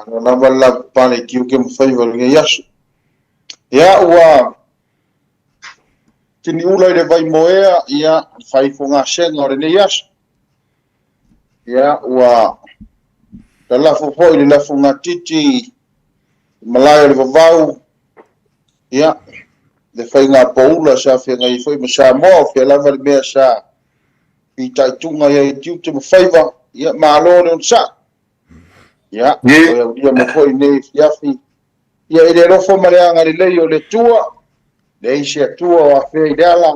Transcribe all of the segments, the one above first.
Malo lava le lavapapale i tiute ma faiva o lenei aso. Ia, ua tiniula i le vaimoea, ia, le faaifogasega o lenei aso. Ia, ua lalafo foi le lafogatiti i malae o le vavau, ia, le faiga poula sa feagai ai foi ma Samoa, o fea lava le mea sa fitaituga i ai i tiute ma faiva, ia, malo le onosai. Ia, toe aulia mai foi lenei afiafi, ia, i le alofa ma le agalelei o le Atua, leai se Atua o afea i le ala,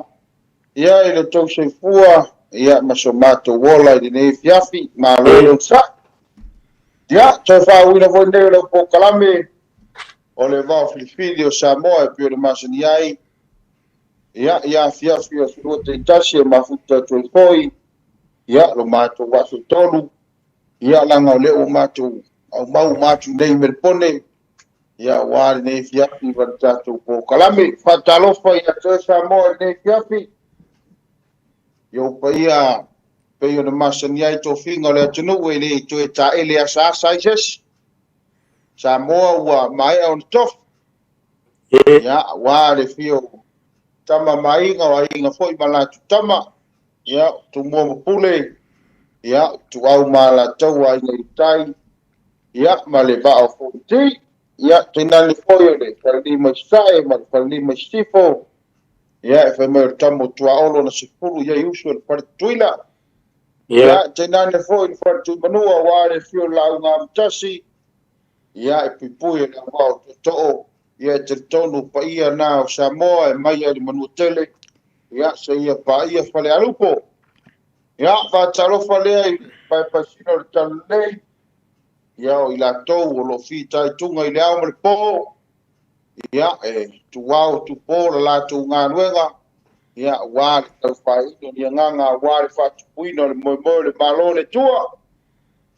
ia, i lo outou soifua, ia, ma so matou ola i lenei afiafi, malo le onosai. Ia, toe faauuina foi lenei o lau polokalame o le Vao Filifili o Samoa e pei ona masani ai, ia, i afiafi o aso Lua taitasi e mafuta atu ai foi, ia, lo matou aso tolu, ia, leaga o lea ua matou aumau uma atu nei i Melepone, ia, aua lenei afiafi ma le tatou polokalame. Faatalofa ia te oe Samoa i lenei afiafi, i ou paia pei ona masani ai tofiga o le atunuu e le toe taele asaasa ai se isi. Samoa ua maea ona tofi, ia, aua le afio o Tama ma Aiga, o Aiga foi ma latou Tama, ia, Tumua ma Pule, ia, Ituau ma Alataua, Aiga i le Tai, ia, ma le Vaa o Fonoti, ia, tainane foi o le Falelima i Sasae ma le Falelima i Sisifo, ia, e fai mai o le tama o Tuaolo na sefulu i ai uso i le Fale Tutuila, ia, tainane foi le Fale Tuimanua aua le afio o le Lauga Amotasi, ia, e puipui e le auvaa o Tootoo, ia, e talitonu paia na o Samoa e mai ai i le Manuatele, ia, seia paia Falealupo. Ia, faatalofa lea i le paepaesina o le Talalelei, ia, o i latou o lo o fitaituga i le ao ma le po, ia, e tuao tupo le latou galuega, ia, aua le taufaeina o ni agaga, aua le faatupuina o le moemoe o le Malo o le Atua.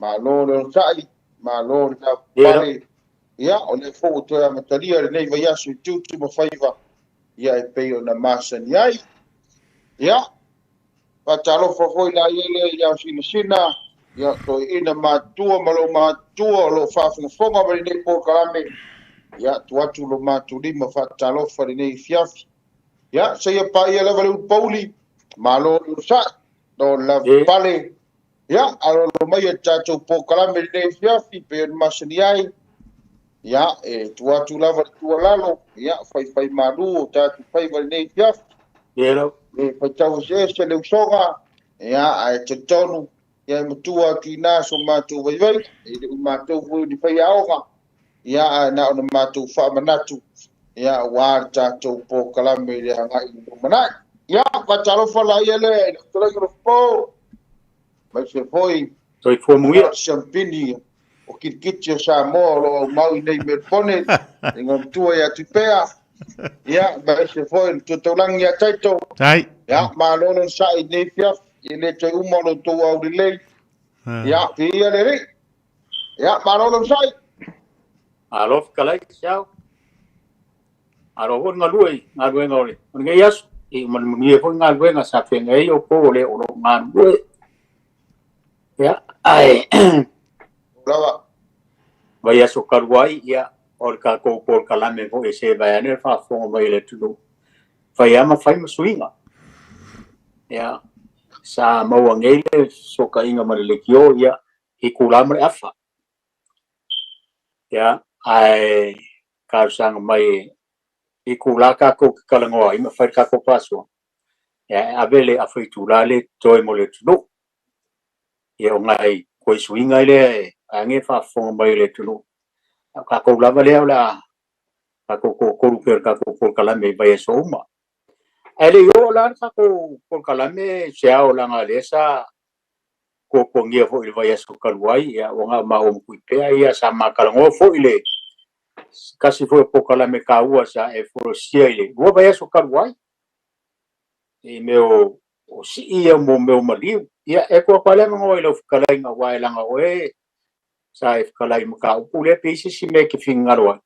Malo le onosai, malo le lavapapale, ia, o lea foi ua toe amatalia lenei vaiaso i tiute ma faiva, ia, e pei ona masani ai. Ia, faatalofa foi la ia lea i ao sinasina, ia, toeaina matutua ma lou matutua o lo o faafogafoga mai lenei polokalame, ia, tuu atu lo matou lima faatalofa i lenei afiafi. Ia, seia paia lava le ulupouli, malo le onosai, lo lavapapale, ia, aloalo mai e tatou polokalame i lenei afiafi, pei ona masani ai, ia, e tuu atu lava le tuualalo, ia, faifaimalu o tatou faiva i lenei afiafi. E faitau eseese le usoga, ia, ae talitonu, ia, e matua atu i ina so matou vaivai, e le o matou foi o ni faiaoga, ia, ae na ona matou faamanatu, ia, aua le tatou polokalame i le agai i le lumanai. Ia, faatalofa la ia lea i le fetalaiga o le po, aemaise foi Soifua manuia. Siampini o kirikiti o Samoa o lo o aumau i nei Melbourne, le igoamatua ia Tupea, ia, aemaise foi le Tuataulangi ia Taito. Tai. Ia, malo le onosai i lenei afiafi, e le toe uma lo outou aulelei. Ia, viia le Alii. Ia, malo le onosai. Malo fetalai, ciao. Malo foi le galue i galuega o le o lenei aso. Ia manuia foi galuega sa feagai ai outou o le o lo o galulue. Ia, ae Lava. vaiaso talu ai, ia, o le tatou polokalame foi e se vaeane le faafofoga mai a le atunuu, fai lava ma fai ma suiga. Ia, sa maua nei le fesootaiga ma le leitio, ia, itula ma le afa. Ia, ae talosaga mai e itula tatou te talanoa ai ma fai le tatou faasoa, ia, e ave le afa itula lea e totoe mo le atunuu. Ia o nai toe suiga lea e age faafofoga mai e le atunuu. A o tatou lava lea o le a tatou toatolu pea o le tatou polokalame i vaiaso uma. Ae le i oo la le tatou polokalame se ao leaga lea sa tuatuagia foi i le vaiaso talu ai, ia ua na o maua ma Tuipea, ia sa ma talanoa foi i le se tasi foi o polokalame taua sa e folasia i le lua vaiaso talu ai i mea o sii ia mo mea o maliu. Ia e tuu atu lava le avanoa i lau fetalaiga aua e leaga o oe sa e fetalai i mataupu lea pe i ai se isi mea e te finagalo ai.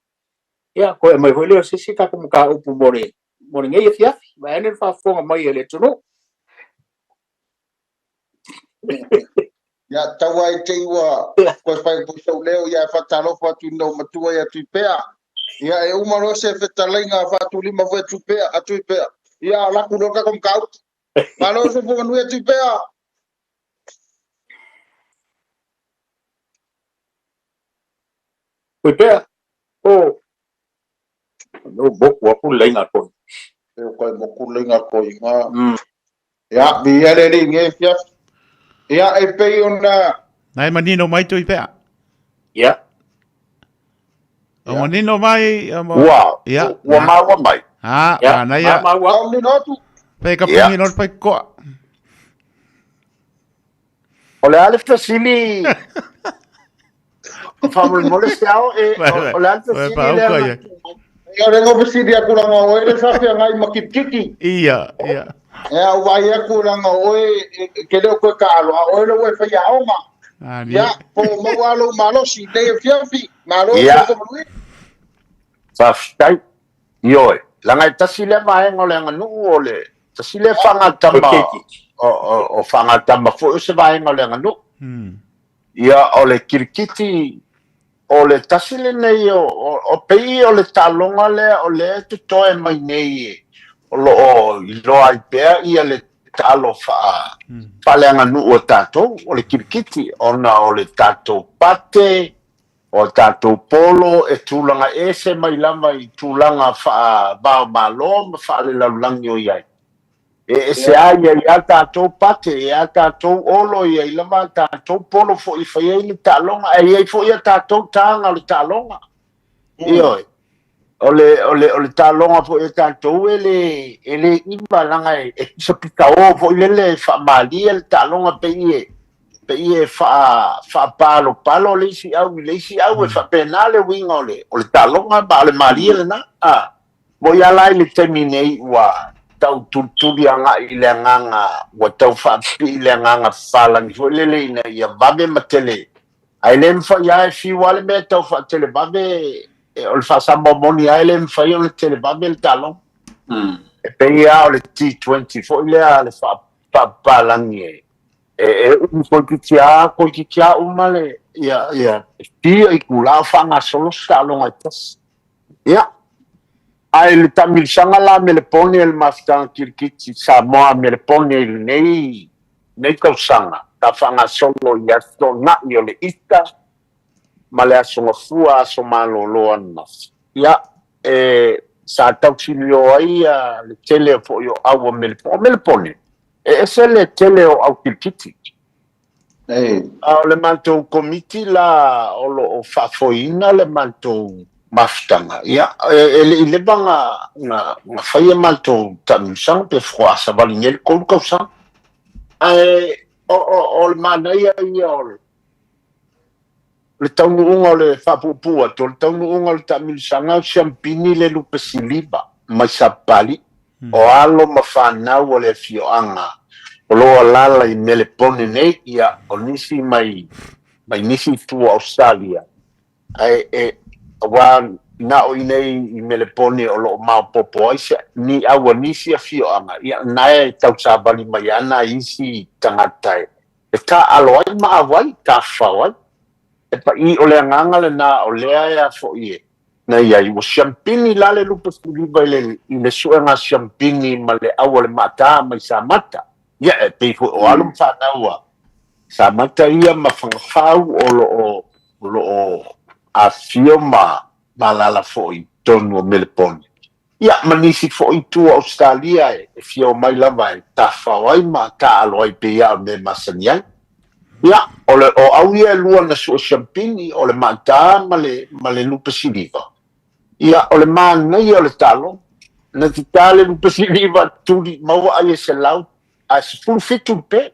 Ia toe aumai foi lea o se isi tatou mataupu mo le mo lenei afiafi, vaeane le faafofoga mai a le atunuu. Ia, tau ai te ua koe whai po sau leo ia e whatalofa atu i nau matua ia Tuipea. Ia e uma loa se fetalaiga a Faatulima foi a Tupea, a Tuipea. Ia laku loa kako mataupu. Malo le soifua manuia Tuipea. Tuipea. O. No moku aku le laina koi. E o kai moku le laina koi ngā. Ia, mi ia le li nge fiafi. Ia, e pei ona... Nai manino mai Tuipea. Ia. O manino mai... Ua, Ia. ua maua mai. Ah, Ia, na ia. maua. Au nino atu. Pe ka Ia. pungi no pai koa. O le a le fesili faamolemole se ao e o le a le fesili lea Ia, na Ia, le ngo fesili aku langa oe le safia ngai makitiki. ia. Ia. Ia, ua ai aku langa oe e, ke leo koe ka alo, a oe le ue whai aonga. Ah, ni. Ia, po maua alo malosi, nei e fiafi, malo Ia. soifua manuia. Faafetai. Ioe, laga e tasi lea vaega o le aganuu o le tasi lea fagatama o fagatama foi o se vaega o le aganuu. Ia o le kirikiti o le tasi lenei o pei o le taaloga lea o lea e totoe mai nei e o loo iloa ai pea ia le taalo faaleaganuu o tatou o le kirikiti ona o le tatou pate o tatou polo e tulaga ese mai lava i tulaga faavaomalo ma faalelalolagi o i ai. E ese a ia ia tatou pate, e a tatou olo ia i lava a tatou polo foi fai ai le taaloga, e iai foi a tatou taga o le taaloga. Ioe. O le taaloga foi e tatou e le iva laga e pisapitaō foi lele e faamalie le taaloga pei e faapalopalo le isi au i le isi au e faapena le uiga o le taaloga ma o le malie lena. A mo ia la i le taimi nei ua tau tulituli agai i le agaga ua tau faapipii i le agaga papalagi foi lele ina ia vave ma tele ae le mafai lava e fiu lava le mea e tau faatelevave o le faasamoamoni lava e le mafai ona televave le taaloga. E pei lava o le T20 foi lea le faapapalagi e umi koitiiti a uma le ia ia fia i kula o faagasolo se taaloga e tasi. Ia, ae le taamilisaga la Melepone e le mafutaga kirikiti Samoa Melepone i lenei tausaga ta faagasolo i aso na'i o le ita ma le aso gafua aso malōlō ananafi. Ia, e sa tausilio ai le tele foi o au o Melepone. O Melepone, e ese le tele o au kirikiti. A o le matou komiti la o loo faafoeina le matou mafutaga. Ia, e le'i leva na faia matou taamilosaga pe faatoa savali nei le 3 tausaga. Ae o le manaia ia o le taunuuga o le faapuupuu atu, o le taunuuga o le taamilosaga o siampini le lupe siliva mai Sapapalii. O alo ma fanau o le afioaga o loo alala i Melepone nei, ia o nisi mai nisi i tua o Australia. Ae e auā na o inei i Melepone o loo maopoopo ai se ni au a nisi afioaga, ia nae e tausavali mai ana isi tagata e taaalo ai ma auai tafafao ai. E paʻi o le agaga lenā o lea e afoʻi e na iai ua siampini la le lupe siliva i le suega siampini ma le au o le maatā mai Samata. Ia e pei foi o alo ma fanau a Samata ia ma Fagafau o loo afio ma malala foi tonu o Melepone. Ia ma nisi foi tua Australia e fia o mai lava e tafao ai ma taalo ai pei a o me masani ai. Ia, o au ia e lua na sua siampini o le maatā ma le lupe siliva. Ia, o le manaia o le talo, na tatā le lupe siliva tuli maua ai e 100, a 17 le pe.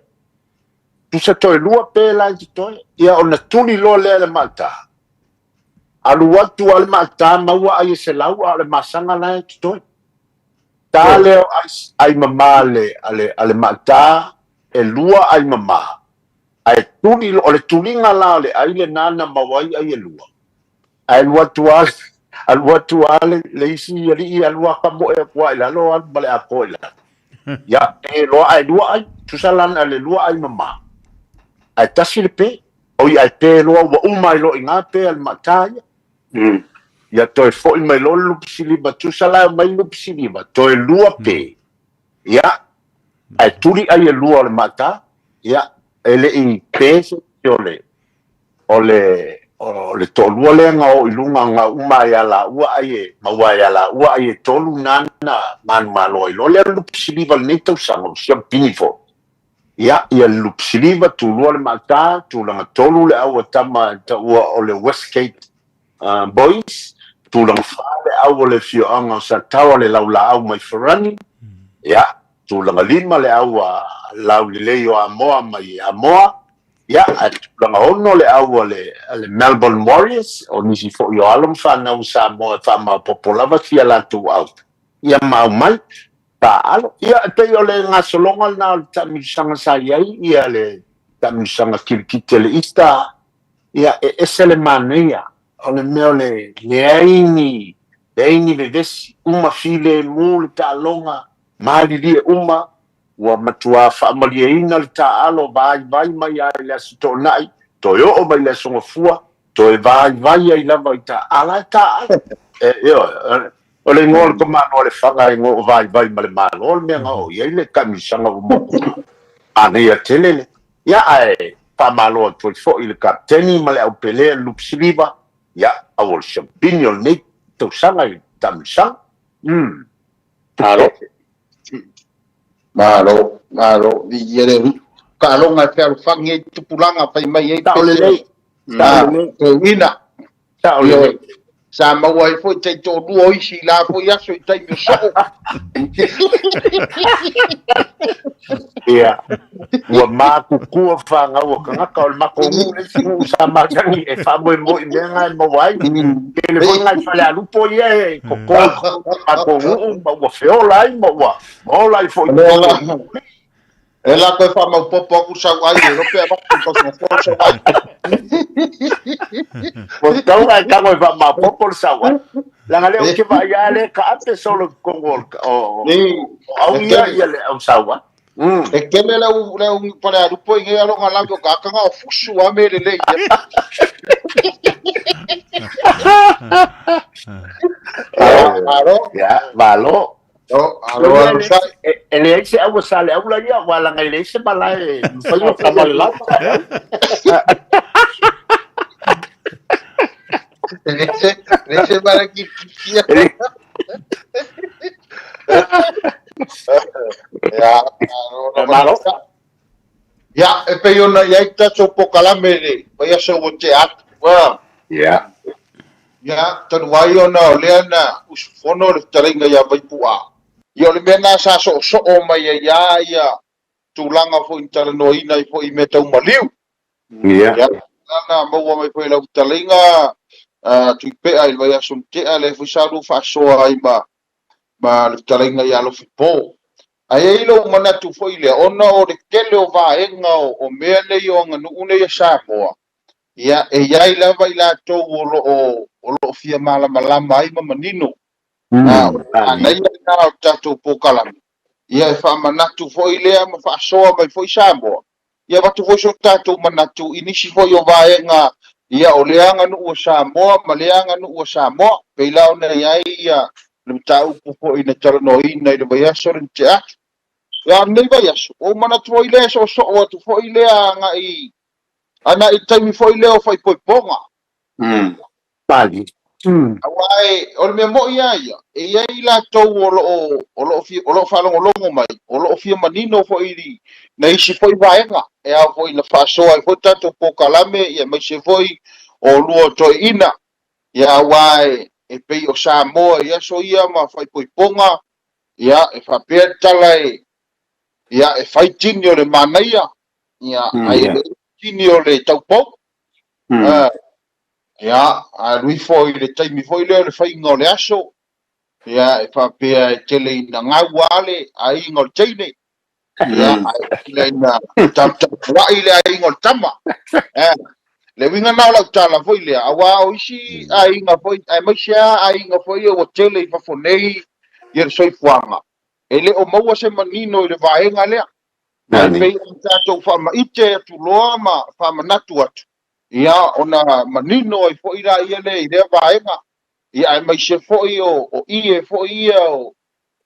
Tusa toe lua pe la i te toe. Ia, o na tuli loa lea le maatā. Alu atu a le maatā maua ai e 100, a o le masaga la e te toe. Tā leo ai mamā a le maatā, e lua ai mamā. Ae tuli, o le tuliga la o le ai le nana maua ai ai e lua. Ae lua atu a le isi alii a lua kamoe akua i lalo alu ma le apo i lalo. Ia, e loa ai lua ai, tusa lana le lua ai mamā. Ae tasi le pe. Oi ae pe loa ua uma ai loa i ina pe a le maata ia. Ia toe foi mai loa le lupe siliva, tusa la e omai le lupe siliva, toe lua pe. Ia, ae tuli ai e lua o le maata, ia, e le i pe se isi o le, o le, o le toalua lea na o i luga na uma ai ia laua ai e maua ai ia laua ai e tolu na na manumalo ai loa lea le lupe siliva i lenei tausaga, o siampini foi. Ia, ia le lupe siliva, tulua le maata, tulaga tolu le au a tama e taua o le Westgate Boys, tulaga fa le au o le afioaga o Sataoa le Laulaau mai Farani, ia, tulaga lima le au a Laulelei o Amoa mai Amoa, ia, ae tulaga ono le au a le Melbourne Warriors, o nisi foi o alo ma fanau o Samoa e faamaopoopo lava si a latou au, ia ma aumai. Taaalo. Ia, e pei o le gasologa lena o le taamilosaga sa i ai ia le taamilosaga kilikiti a le Easter, ia e ese le manaia o le mea o le leai ni leai ni vevesi, uma filemu le taaloga, malilie uma, ua matuā faamalieina le taaalo, vaivai mai lava i le Aso Toonai, toe oo mai i le Aso Gafua, toe vaivai ai lava i ta, a la e taaalo. E, ioe, o le igoa o le tamaloa o Lefaga e igoa o vaivai ma le Malo le mea na oo i ai le taamilosaga ua matua manaia tele le. Ia, ae faamalo atu ai foi i le Kapeteni ma le au Pelea le Lupe Siliva, ia, au o le siampini o lenei tausaga i le taamilosaga. Umm. Malo. Malo, malo, viia le Alii. Taaloga e fealofani ai tupulaga fai mai ai Sao lelei. Sao lelei. Toeaina. Sao lelei. Sa maua ai foi taitoalua o isi i la foi aso i taimi o soo. Ia, ua matutua fanau a tagata o le matou nuu le isi nuu sa masani e faamoemoe i mea na e maua ai. Tele foi nai falealupo ia e toto i totonu o le matou nuu ma ua feola ai ma ua ola ai foi. E la toe faamaopoopo atu sau ai e lope avatu i tausaga fou sau ai. Ua tatau ona e tago e faamaopoopo le sau ai. Leaga lea ou te vaai lava lea e taape solo i totonu o au ia ia le au sau ai. E tele le au le au falealupo i nei aloga lave o tagata na o fusu a me lelei. Malo. Ya, malo. O, alo alo sai. E leai se au a Saleaula ia, aua leaga e leai se malae e mafai ona fai le lava. E leai se malae kikiki. Ia, alo. Malo. Ia, e pei ona i ai tatou polokalame i le vaiaso ua tea atu. Ua. Ia. Ia, talu ai ona o lea na usufono le fetalaiga ia Vaipu'a, ia o le mea lena sa soosoo mai ai lava ia tulaga foi na talanoaina ai foi i mea tau maliu. Ia. Ia, na maua mai foi i lau fetalaiga Tuipea i le vaiaso na tea, lea foi sa lua faasoa ai ma ma le fetalaiga ia Alofipo. Ae i ai lou manatu foi lea, ona o le tele o vaega o mea nei o aganuu nei a Samoa, ia, e i ai lava i latou o lo o, o lo o fia malamalama ai ma manino. A o le manaia lena o le tatou polokalame, ia e faamanatu foi lea ma faasoa mai foi Samoa, ia avatu foi so tatou manatu i nisi foi o vaega, ia o lea aganuu a Samoa ma lea aganuu a Samoa, pei la ona i ai ia le mataupu foi na talanoaina i le vaiaso lea na tea atu. Ia, a o lenei vaiaso, ua ou manatu foi lea e soosoo atu foi lea agai agai i le taimi foi lea o faaipoipoga. Pali. Aua e, o le mea moni lava ia, e i ai i latou o lo o, o lo o fia, o lo o faalogologo mai, o lo o fia manino foi i nai isi foi vaega, e ao foi ina faasoa ai foi tatou polokalame, ia aemaise foi o lua toeaiina, ia aua e, e pei o Samoa i aso ia ma faaipoipoga, ia e faapea le tala e, ia e fai tini o le manaia, ia ae e leai tini o le taupou. Ia, alu ifo i le taimi foi lea o le faiga o le aso, ia, e faapea e tele ina gau lava le aiga o le teine, ia, ae tele ina taputapuai le aiga o le tama. Eh, le uiga lena o lau tala foi lea, aua o isi aiga foi, aemaise lava aiga foi ia ua tele i fafo nei ia le soifuaga, e le o maua se manino i le vaega lea. Ae pei ona tatou faamaite atu loa ma faamanatu atu, ia ona manino ai foi laia lea i lea vaega, ia aemaise foi o ie foi ia o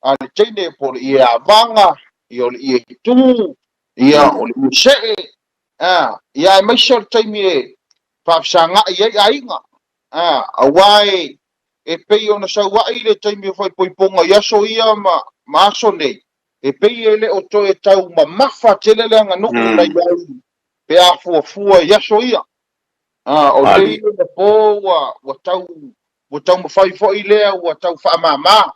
a le teine po o le ie avaga, ia o le ie tu, ia o le ie see, a, ia aemaise o le taimi e faafesagai ai aiga, a, aua e pei ona sauai le taimi o faaipoipoga i aso ia ma aso nei, e pei e le o toe tau mamafa tele le aganuu na i ai pe a fuafua i aso ia. A, o nei ona po ua taumafai foi lea ua tau faamama.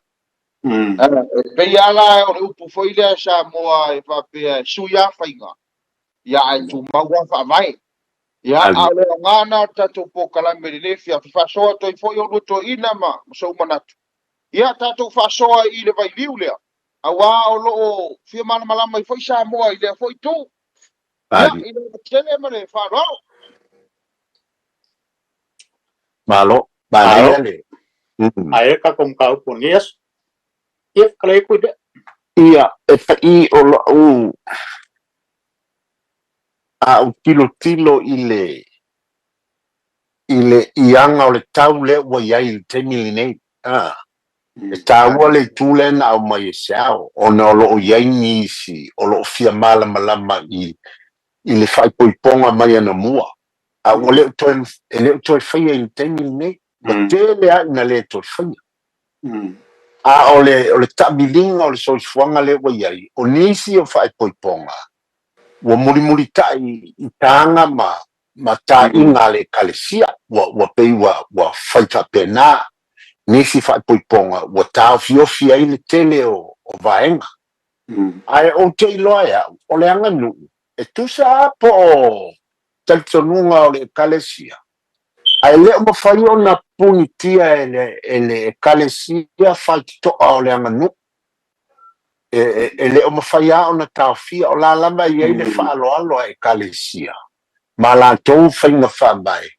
E pei lava la o le upu foi lea Samoa e faapea e sui lava faiga, ia ae tumau lava faavae. Ia, a o le aoga lena o le tatou polokalame i lenei afiafi, faasoa atu ai foi oulua toeaiina ma sou manatu. Ia, tatou faasoa i le vailiu lea, aua o lo o fia malamalama ai foi Samoa i lea foi itu. Ia, i le tele ma le faaaloalo. Malo, manaia le. Ae tatou mataupu o lenei aso. Ia, fetalai atu i le. Ia, e paʻi o la'u a ou tilotilo i le i le iaga o le tau lea ua i ai i le taimi lenei, a, e taua le itu lea na aumai e se ao, ona o lo o i ai nisi o lo o fia malamalama i i le faaipoipoga mai anamua, a ua le o toe, e le o toe faia i le taimi lenei, ua tele lava ina le toe faia. A o le, o le taamiliga o le soifuaga lea ua i ai, o nisi o faaipoipoga ua mulimulitai i taga ma ma taaiga a le Ekalesia, ua, ua pei ua, ua fai faapena nisi faaipoipoga ua taofiofi ai le tele o, o vaega. Ae ou te iloa e au, o le aganuu, e tusa lava po o talitonuga o le Ekalesia, ae le o mafai ona punitia e le, e le Ekalesia faitotoa o le aganuu. E, e, e le o mafai lava ona taofia, o la lava e i ai le faaaloalo a Ekalesia ma latou faiga faavae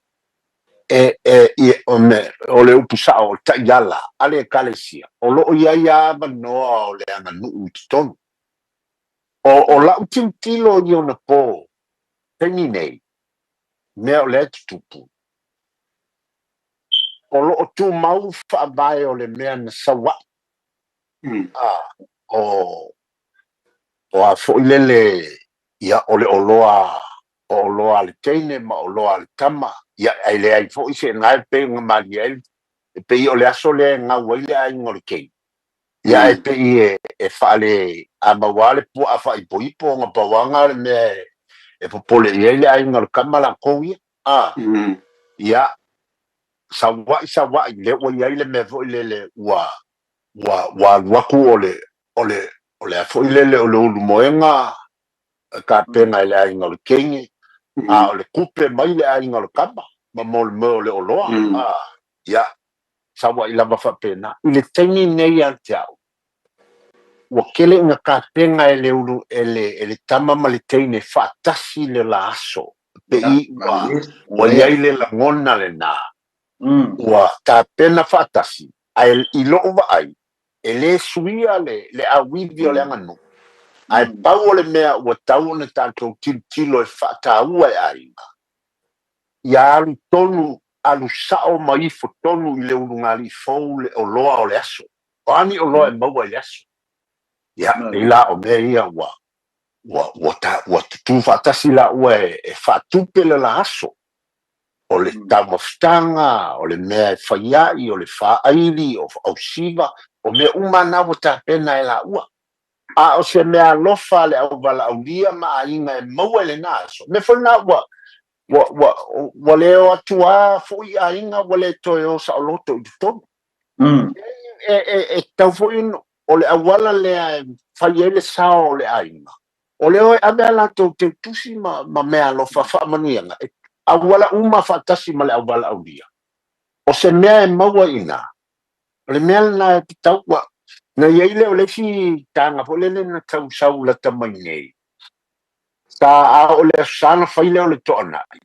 e, e, e, o, me, o le upu sa'o o le taiala a le Ekalesia, o lo o i ai lava avanoa o le aganuu i totonu. O, o la'u tilotilo i ona po taimi nei, mea o lea e tutupu, o lo o tumau faavae o le mea na sau a'i, a, o, o a foi lele, ia, o le oloa, o oloa a le teine ma oloa a le tama, ia, ae leai foi se na e pei ona malie ai, e pei o le aso lea e gau ai le aiga o le teine, ia, ae pei e, e faale, a maua lava le puaa faaipoipo, ona pau lava lena o le mea e, e popole i ai le aiga o le tama latou ia, a, ia, saua'i saua'i, lea ua i ai le mea foi lele ua, ua, ua alu atu o le, o le, o le a foi lele o le ulumoega tapena e le aiga o le teine, a o le tupe mai le aiga o le tama, ma mo le mea o le oloa, a, ia, saua'i lava faapena. I le taimi lenei ia te au, ua tele ina tapena e le ulu, e le, e le tama ma le teine faatasi le la aso, pei ua, ua i ai le lagona lena, ua tapena faatasi, ae i lo'u vaai, e lē suia le, le auivi o le aganuu, ae pau o le mea ua tau ona tatou tilotilo e faataua e aiga, ia alu tonu, alu sa'o ma ifo tonu i le ulugalii fou le oloa o le aso. O a ni oloa e maua i le aso? Ia, pei la o mea ia ua, ua, ua, ta, ua tutū faatasi laua e, e faatupe le la aso. O le taumafataga, o le mea e fai ai, o le faaili, o ausiva, o mea uma na ua tapena e laua. A o se mea alofa a le auvalaaulia ma aiga e maua i lena aso, mea foi lena ua, ua, ua, ua le o atu lava foi aiga ua le toe o saoloto i totonu. E, e, e tatau foi o le auala lea e fai ai le sao o le aiga, o le o e ave a latou teutusi ma, ma mea alofa faamanuiaga, e auala uma faatasi ma le auvalaaulia. O se mea e maua i ina, o le mea lena e tatau, ua, na i ai lea o le isi taga foi lele na tau sau lata mai nei, sa a oo i le Aso Sa ona fai lea o le toanai,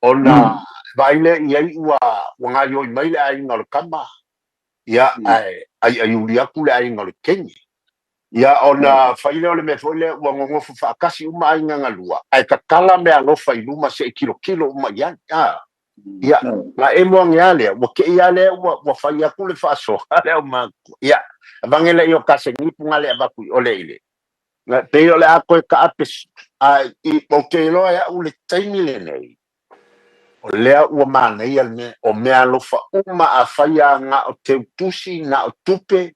ona vaai lea i ai ua, ua gaoioi mai le aiga o le tama, ia, ae aiaiuli atu le aiga o le teine. Ia ona fai lea o le mea foi lea ua gogofo faatasi uma aiga galua, ae tatala meaalofa i luma se i tilotilo uma i ai. A, ia, na emo ane lava lea, ua te i lava lea ua, ua fai atu le faasoa a le aumatutua. Ia, avane laia o kasenipu na le avatu i ole i le, na, pei o le a toe taape, a i, ou te iloa e au le taimi lenei, o lea ua manaia le mea, o meaalofa uma afai lava na o teutusi, na o tupe,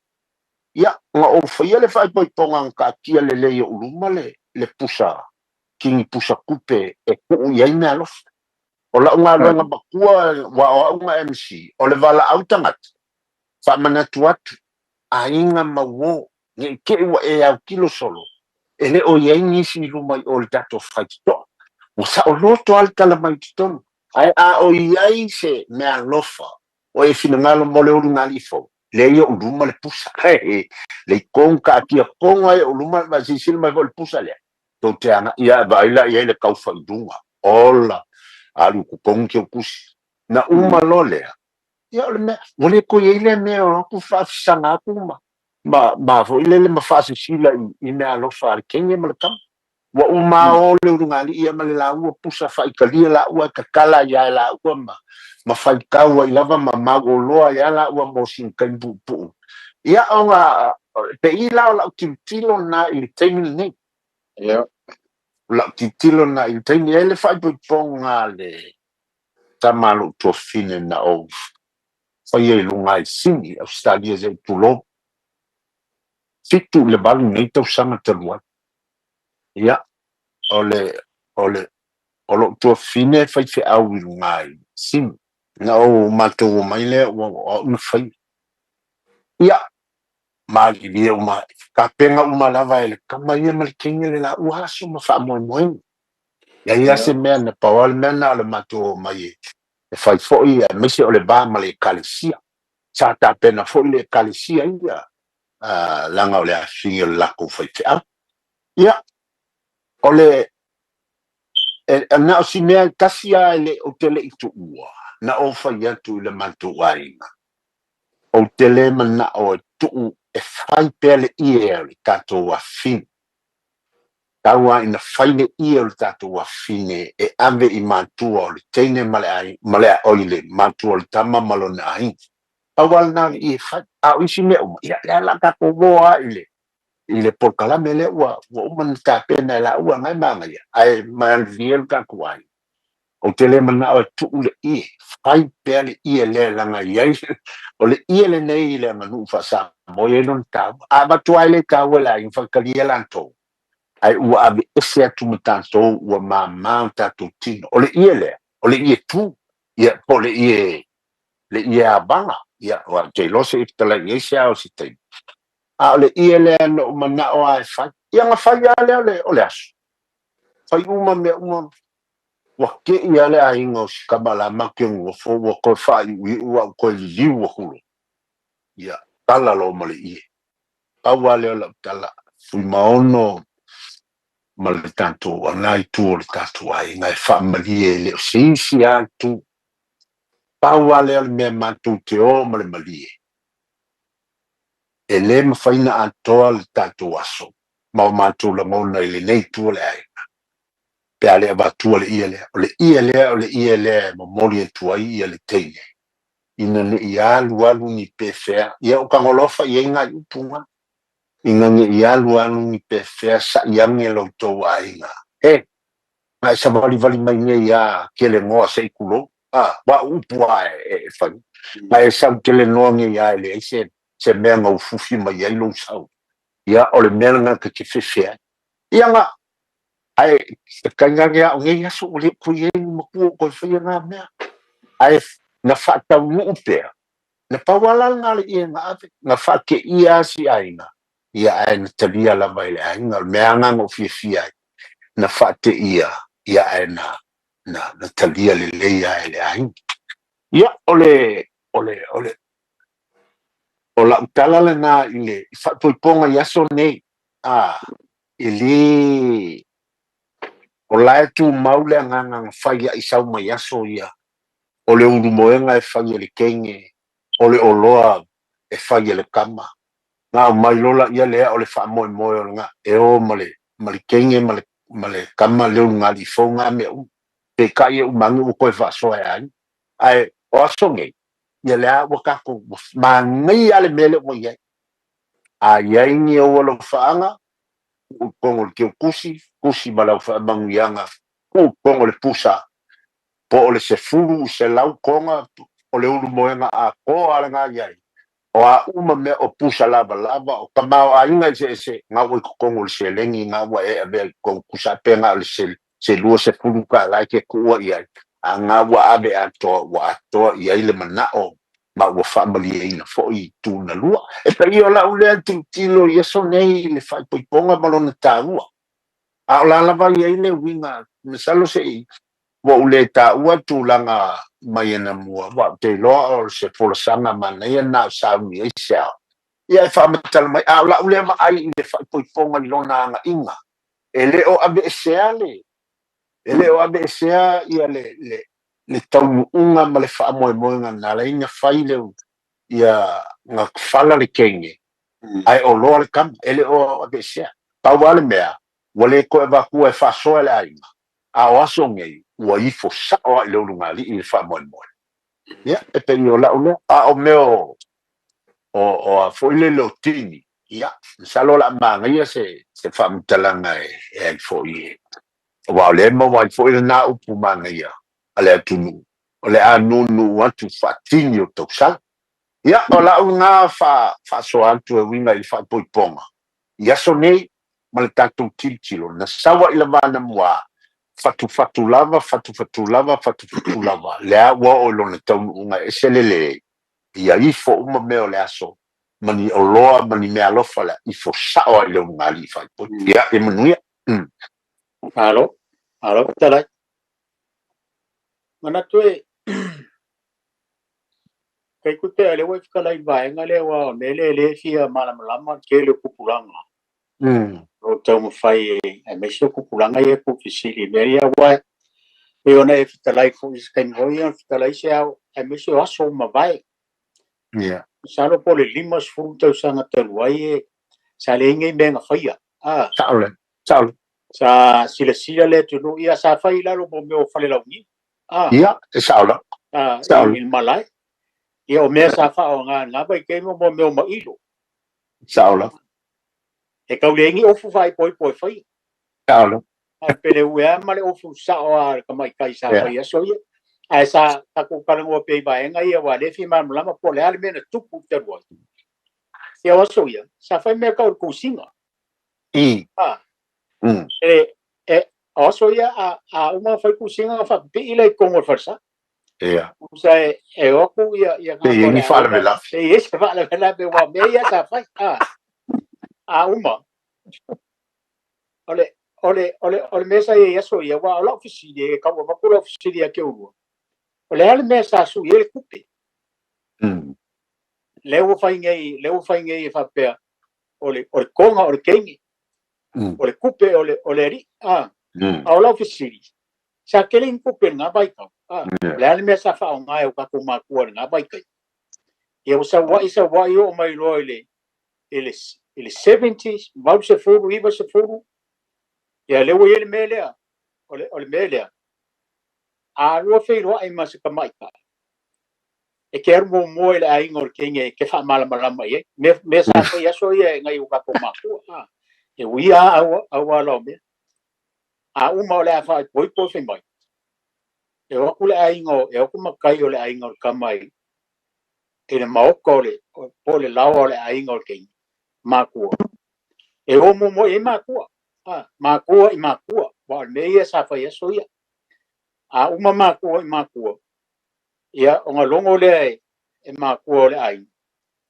Ia, na ou faia le faaipoipoga na taatia lelei i ou luma le, le pusa, kini pusa tupe e tuu i ai meaalofa. O lau galuega matua, aua o au na MC, o le valaau tagata, faamanatu atu, aiga ma uo, ne i te i ua e autilo solo, e le o i ai nisi i luma i o i le tatou faitotoa. Ua saoloto lava le tala mai i totonu. Ae a o i ai se meaalofa o e finagalo mo le ulugalii fou, lea i ou luma le pusa. Le i tonu taatia tonu lava i ou luma, ma silasila mai foi i le pusa lea, tou te agai ia vaai la i ai le taufa i luga. Ola! Alu i totonu teutusi. Na uma loa lea, ia o le mea, ua le toe i ai lea mea o atu faafisaga atu ma, ma, ma foi lele ma faasisila i, i meaalofa a le teine ma le tama. Ua uma o le ulugalii ia ma le laua pusa faaitalia laua e tatala ai lava e laua ma, ma faitau ai lava ma mauoloa ai lava laua mo sina taimi puupuu. Ia ona pei la o lau tilotilo lena i le taimi lenei. Ia. O lau tilotilo lena i le taimi e le faaipoipoga a le tama a lou tuafafine na ou faia i luga i Sini, Ausetalia se i tulou. 7 i le 8 nei tausaga talu ai. Ia, o le, o le, o lou tuafafine e faifeau i luga i Sini. Na ou matou omai lea ua o au na faia. Ia, malilie uma, tapena uma lava e le tama ia ma le teine le laua aso ma faamoemoega. Leai lava se mea na pau lava le mea na o le matou omai e, e fai foi aemaise o le va ma le ekalesia. Sa tapena foi le ekalesia ia, leaga o le afifine o le latou faifeau. Ia, o le, e, na o si mea e tasi lava e le, ou te le i tuua, na ou fai atu i le matou aiga, ou te le manao e tuu e fai pea le ie o le tatou afifine. Tau lava ina fai le ie o le tatou afifine e ave i matua o le teine ma le aiga, ma le, oi le matua o le tama ma lona aiga. Pau lava lena o le ie e fai. A o isi mea uma, ia, lea o le a tatou o lava i le, i le polokalame lea ua, ua uma ona tapena e laua na e manaia, ae malilie lo tatou aiga. Ou te le manao e tuu le ie, fai pea le ie lea leaga e i ai, o le ie lenei i le aganuu faa-Samoa e i ai lona taua. A avatu lava e le taua e le aiga, faitalia latou, ae ua aveese atu ma tatou, ua mama o tatou tino. O le ie lea, o le ie tu, ia, po o le ie, le ie avala, ia, aua ou te iloa se i fetalai i ai se ao o se taimi. A o le ie lea na ou manao lava e fai, ia na fai lava lea o le, o le aso. Fai uma mea uma, ua te'i lava le aiga o si tama la matou te nonofo ua toe faaiuiu a ua toe liliu atu loa. Ia, tala loa ma le ie. Pau lava lea o lau tala, Fuimaono ma le tatou ana itu o le tatou aiga e faamalie e le o se isi lava itu. Pau lava lea o le mea matou te o ma le malie. E le mafai ona atoa le tatou aso ma o matou lagona i lenei itu o le aiga pe a le avatua le ie lea. O le ie lea, o le ie lea e momoli atu ai ia le teine ina ne i alu alu ni pefea. Ia o Tagolofa i ai nai upu na. Ina ne i alu alu ni pefea sa'i ane lo outou aiga. He, na e savalivali mai nei a kelenoa se i tulou. A, ua upu a e fai. Na e sau kelenoa nei a e leai se, se mea na ufufi mai ai lou sau. Ia, o le mea lena ta te fefe ai. Ia na, ae tainane a o nei aso ua le toe i ai ni matua o toe faia na mea. Ae na faataunuu pea, na pau lava la lena o le ie na ave, na faateia lava si aiga, ia ae na talia lava e le aiga. O le mea lava lena na ou fiafia ai, na faateia, ia ae na, na, na talia lelei lava e le aiga. Ia, o le, o le, o le, o lau tala lena i le faaipoipoga i aso nei, a, e le, o la e tumau le agaga na fai ai sau mai aso ia, o le ulumoega e fai e le teine, o le oloa e fai e le tama. Na aumai loa laia lea o le faamoemoe o lena e o ma le ma le kenge ma le ma le kama le ulugalii fou na mea uma. Peitai e uma ane ua toe faasoa e aiga. Ae o aso nei, ia lea ua tatou ua manaia lava le mea lea ua i ai. A i ai ni ou alofaaga, tuu i totonu o le teutusi, tusi ma lau faamanuiaga, tuu i totonu o le pusa po o le 10, 100 toga o le ulumoega atoa lava lena i ai, o a uma mea o pusa lavalava, o tamaoaiga eseese, na ua i totonu o le seleni na ua e avea i totonu, tusa pe na o le se $20 e te tuua i ai, a na ua ave atoa, ua atoa i ai le manao ma ua faamalieina foi i itu na lua. E pei o lau lea tilotilo i aso nei i le faaipoipoga ma lona taua. A o la lava e i ai le uiga, masalo se i ua ou le taua le tulaga mai anamua, aua ou te iloa o se folasaga manaia lena o sauni ai se ao. Ia e faamatala mai, a o lau lea vaai i le faaipoipoga i lona agaiga, e le o aveesea le, e le o aveesea ia le, le, le taunuuga ma le faamoemoega na ala ai ona fai le, ia na fala le teine, ae oloa le tama, e le o aveesea. Pau lava le mea, ua le toe avatua e faasoa e le aiga, a o aso nei, ua ifo sao lava i le ulugalii le faamoemoe. Ia, e pei o lau lea. A o mea o, o, o a foi lele o tini, ia, masalo o le a manaia se, se faamatalaga e, e ai foi e, aua o lea e maua ai foi lena upu manaia a le atunuu, o le a nūnū atu faatini o tausala. Ia, o lau lena faasoa atu e uiga i le faaipoipoga i aso nei ma le tatou tilotilo, na sau ai lava anamua, fatufatu lava, fatufatu lava, fatufatu lava, lea ua oo i lona taunuuga e ese le lelei, ia ifo uma mea o le aso, ma ni oloa ma ni meaalofa le a ifo sao lava i le ulugalii faaipoipo. Ia, ia manuia. Malo, malo fetalai. Manatu e Kei koe pea lea ua e fetalai i le vaega lea aua o le mea lea o lea e fia malamalama le tele o tupulaga. O lo o taumafai aemaise o tupulaga ia e tuufesili i mea ia aua e pei ona e fetalai foi i se taimi foi ona fetalai se ao aemaise o aso ua mavae. Masalo po o le 50 tausaga talu ai e sa leai nei mea na faia. Sao lea. Sao lea. Sa silasila le atunuu, ia sa fai i lalo mo mea o falelauniu. Ia, e sao lava. Sao. I le malae. Ia o mea sa faaaoga i lena vaitaimi o mea o mailo. Sao lava. E tau leai ni ofu faaipoipo e faia. Sao lava. A o pele ue lava ma le ofu sao a le tamaitai sa fai aso ia. Ae sa tatou talanoa pea i vaega ia aua o lea e fia malamalama po o le a le mea na tupu talu ai. Ia o aso ia, sa fai mea tau o le kusiga. E, e, o aso ia a uma ona fai kusiga ona faapipii lea i totonu o le falesa. Ia. Tusa e, e o atu ia, ia Pe i ai ni faalavelave. Pe i ai se faalavelave aua o mea ia sa fai. A uma, o le, o le, o le, o le mea sa i ai i aso ia, aua o lau fesili, e tau avatu lau fesili ia te oulua, o le a le mea sa sui ai le tupe? Lea ua fai nei, lea ua fai nei e faapea, o le, o le toga o le teine, o le kupe o le, o le alii. A o lau fesili, sa tele ni tupe i lena vaitau. O le a le mea sa faaaoga e o tatou matua i lena vaitaimi? Ia ua saua'i saua'i oo mai loa i le, i le, i le 70s, 80, 90, ia lea ua i ai le mea lea, o le, o le mea lea, a lua feiloai ma se tamaitai, e te alu muamua i le aiga o le teine e te faamalamalama i ai. Mea, mea sa fai aso ia e nai o tatou matua. E ui lava au, auala o mea. A uma o le a faaipoipo fai mai, e o atu le aiga o, e o atu matai o le aiga o le tama i, i le maota o le, po o le laoa o le aiga o le teine, matua. E o muamua i ai matua. Matua i matua. Aua o le mea ia sa fai aso ia. A uma matua i matua, ia ona logo lea e matua o le aiga,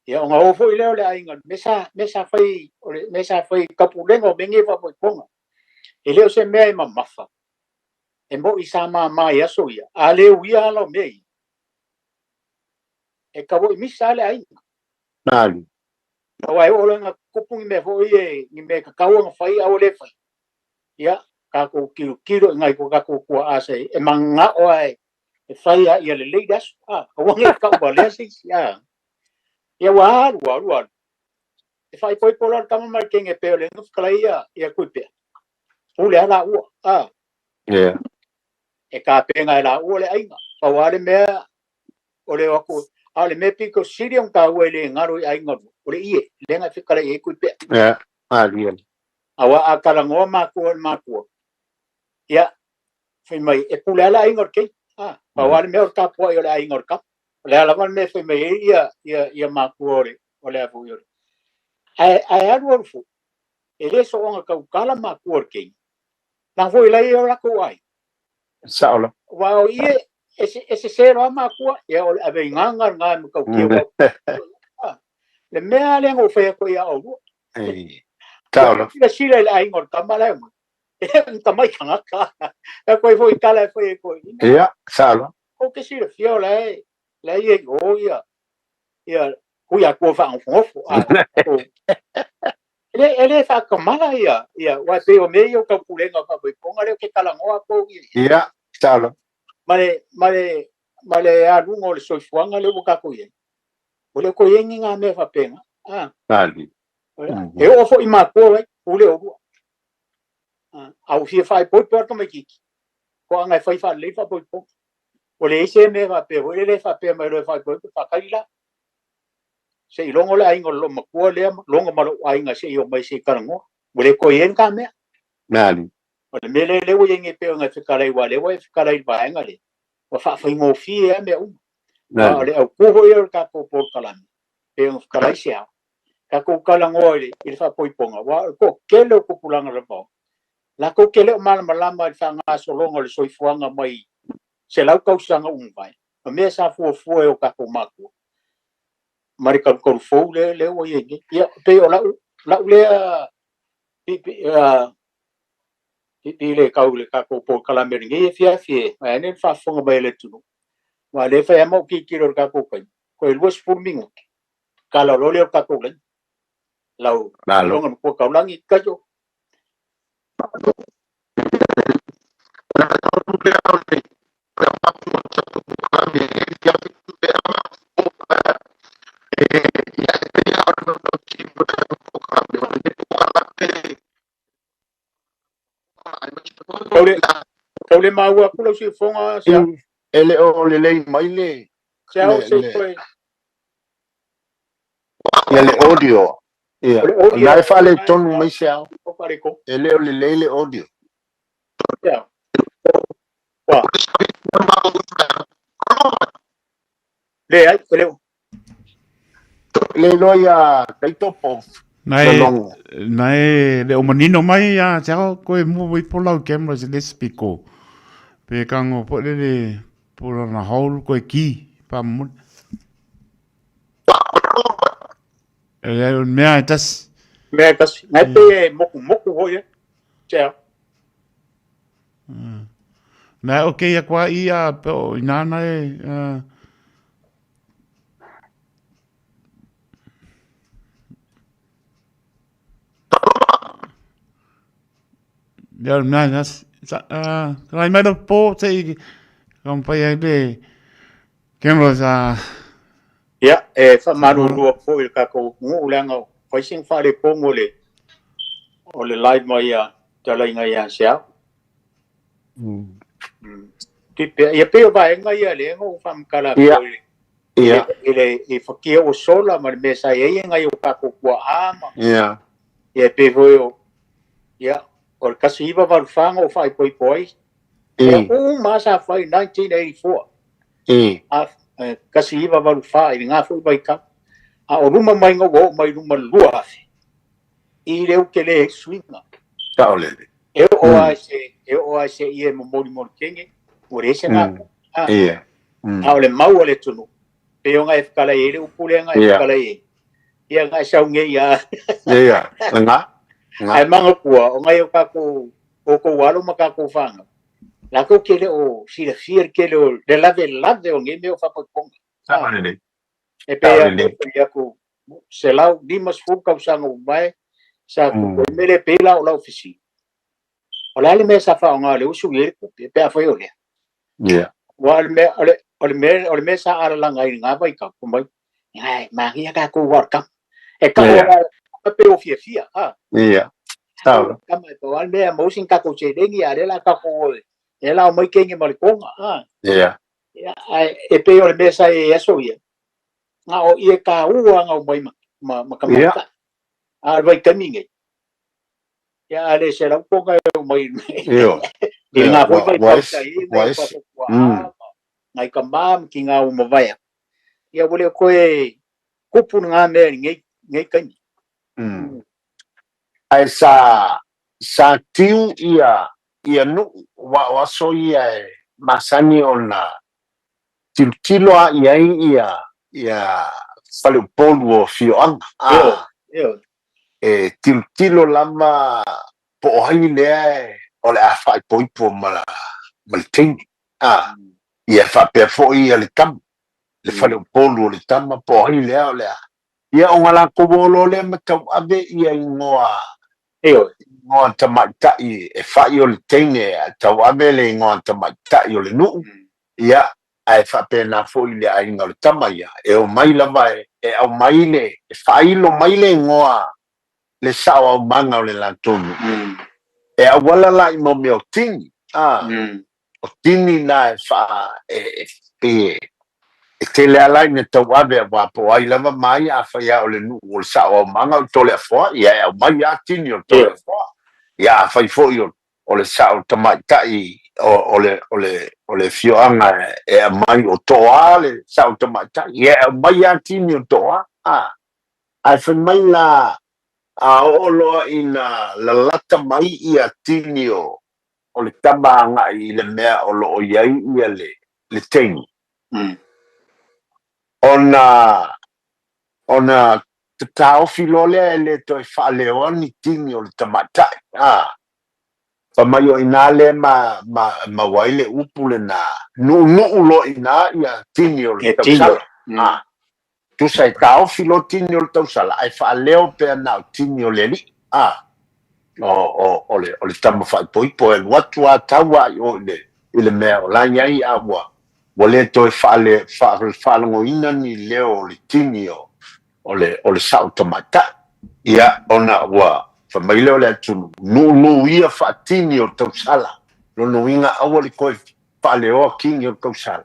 ia ona o foi lea o le aiga, mea sa, mea sa fai, o le mea sa fai i taupulega o mea nei faamoemoega. E le o se mea e mamafa, e mo'i sa mama i aso ia, a le uia ala o mea ia, e tauoi misa lava le aiga. Malu. Aua e oo loa ina tupu ni mea foi ia, ni mea e tatau ona fai ae ua le fai, ia, tatou tilotilo i nai o tatou tuaa se e manao lava e fai lava ia lelei le aso, aua ne i tau valea se isi, a. Ia ua alu, alu, alu. E faaipoipo loa le tama ma le teine pei o le na fetalai ia ia Tuipea. Pule lava laua. A. Yeah. E tapena e laua le aiga. Pau lava le mea o le o atu, a o le mea pito sili ona taua e le galo i aiga o le ie, lea na fetalai i ai Tuipea. Yeah. Malie. Aua a talanoa matua i le matua, ia, fai mai, e pule lava le aiga o le keiki. A, pau lava le mea o le tapuai o le aiga o le tama. O le a lava le mea e fai mai ai ia, ia, ia matua o le, o le a foi o le. Ae, ae alualu foi, e le soona tautala matua o le keiki. Leaga foi la e i o latou aiga. Sao la. Aua o ie, e, e sese loa matua, ia o le aveigaga lena e matautia. Le mea lea na ou fai atu ai ia oulua. Sao la. Silasila i le aiga o le tama la e omai. E tamai tagata. E koe foi tala e fai e koe. Ia, sao la. Kou te silafia o la e, la e i o ia, ia hui akua faagofogofu. E le, e le faakamala ia, ia, aua e pei o mea ia o taupulega o faapaipoga lea ou te talanoa atu au ia. Ia, sao la. Ma le, ma le, ma le aluga o le soifuaga lea ua tatou i ai. Ua le o toe i ai ni ngā mea faapena. Ah. Mali. E oo foi i matua vai, pule oulua. Ah, a ua fia faaipoipo lava le tamaitiiti, toaga e fai faalelei faapoipoga. Ua leai se mea faapea foi lele e faapea mai loa e faaipoipo, faatali la. Se i logo le aiga o le loomatua lea, logo ma lou aiga se i omai se i talanoa. Ua le toe i ai lena mea. Mali. O le mea lea lea ua i ai nei pei ona e fetalai, aua o lea ua e fetalai i le vaega lea, ua faafaigofie lava mea uma. A o le autu foi o le tatou polokalame, pei ona fetalai se ao, tatou talanoa i le, i le faapoipoga, aua o le toatele o tupulaga lavao, latou te le o malamalama i le faagasologa o le soifuaga mai 100 tausaga ua mavae, ma mea sa fuafua e o tatou matua, ma le talutalu fou lea, lea ua i ai nei. Ia, pei o lau, lau lea piipii le tau i le tatou polokalame lenei afiafi e vaeane le faafofoga mai a le atunuu. Aua o lea e fai lava ma ou tilotilo i le tatou taimi, toe 20 minute, tala loa lea o le tatou laina. Lau Malo. Afioga i le Matua Taulagi, Taito. Tau le, tau le maua atu lau siufofoga, Seau. E le o lelei mai le Seau, le se i le toe. ia le audio. Ia, O le o audio na e na e faaletonu mai Seau. o faaletonu. E le o lelei le audio. Seau. Ua. Leai, e le o. Le iloa ia Taito po o Nai, Lalogo. nai le o manino mai ia te ao koe mua wei po lau camera se le speaker. Pe kango po le le po lana hole koe ki pa muli. E le o mea e tasi. Mea e tasi. Ngai pe e mokumoku hoi e. Te ao. Nai o keia kua ia pe o inana e Ia o mea e tasi. Ka mai lau po te i ka mpai ai le camera sa Ia, e faamalulu atu foi i le tatou atunuu leaga fai sina faaletonu o le o le live mai a talaiga ia Seau. Tipe, ia pei o vaega ia lea na ou faamatala atu Ia, ai ia. i le i fatia ua sola ma le mea sa i ai e nai o tatou tuaa ma Ia. ia pei foi o ia o le 1984 na ou faaipoipo ai. Ia uma lava sa fai 1984. A 1984 i lena foi vaitau. A o luma mai na ua oo mai luma i le 2000 i le utele ai suiga. Saolele. E oo lava i se, e oo lava i se ie momolimoli kenge, ua leai se galuega. Ia. A o le mau a le atunuu, pei ona e fetalai ai le upu lea na e fetalai ai, ia na e sau nei lava. Ia, lena. Lena. Ae manatua, o nai o tatou, outou alo ma tatou fanau, latou te le o silafia le tele o le lavelave o nei mea o faapaipoga. Saolele. E pei lava ona fai atu, 150 tausaga ua mavae sa tupu ai le mea lea, pei la o lau fesili, o le a le mea sa faaaoga lea ua sui ai le tupe pe afai o lea? Ia. Aua o le mea, o le, o le mea, o le mea sa alalaga ai i lena vaitau, fai mai, ai, manaia tatou aua o le tama. E tau Pe o fiafia, a. Ia. Sao. Tama e pau lava le mea e maua sina tatou seleni, a o lea o le a tatou, lea o le a omai kenge ma le toga, a. Ia. Ia, ae e pei o le mea sa i ai i aso ia, na o ie taua na omai ma, ma, ma tamaitai. A o le vaitaimi nei, ia a le 100 toga e omai Ioe. i lena foi vaitau sa i ai nai o tatou tuaa, nai tama ma tina ua mavae atu, ia ua le o toe tupu lena mea i lenei, lenei taimi. Ae sa, sa tiu ia, ia nuu, aua o aso ia e masani ona tilotilo lava i ai ia, ia faleupolu o afioaga, a, e tilotilo lava po o ai lea o le a faaipoipo ma, ma le teine, a, ia faapea foi ia le tama, le faleupolu o le tama po o ai lea o le a. Ia ona latou o loa lea ma tauave ia igoa, igoa tamaitai e fai o le teine ae tauave le igoa tamaitai o le nuu, ia ae faapena foi le aiga o le tama ia, e omai lava e aumai le, e faailo mai le igoa le sao aumaga o le latou nuu. E auala la i mo mea o tini, a, o tini na e faa, e, e, e tele lava la ina tauave aua po o ai lava ma ai, afai lava o le nuu o le sao aumaga o le Toleafoa, ia e aumai lava tini o le Toleafoa. Ia afai foi o, o le sao tamaitai o, o le, o le, o le afioaga e aumai o Toa le sao tamaitai, ia e aumai lava tini o Toa. A, ae fai mai la, a oo loa ina lalata mai ia tini o, o le tama agai i le mea o lo o i ai ia le, le teine, ona, ona tataofi loa lea e le toe faaleoa ni tini o le tamaitai, a. Fai mai o i ina lea ma, ma, maua ai le upu lena, nuunuu loa i ina ia tini o le tausala, a. Tusa e taofi loa tini o le tausala ae faaleo pea na o tini o le alii, a. O, o, o le, o le tama faaipoipo e alu atu a tau a i o i le, i le mea o la i ai a ua, ua le toe faale, faalogoina ni leo o le tini o, o le, o le sao tamaitai. Ia, ona ua fai mai lea o le atunuu, nuunuu ia faatini o le tausala, lona uiga aua le toe faaleoa tini o le tausala.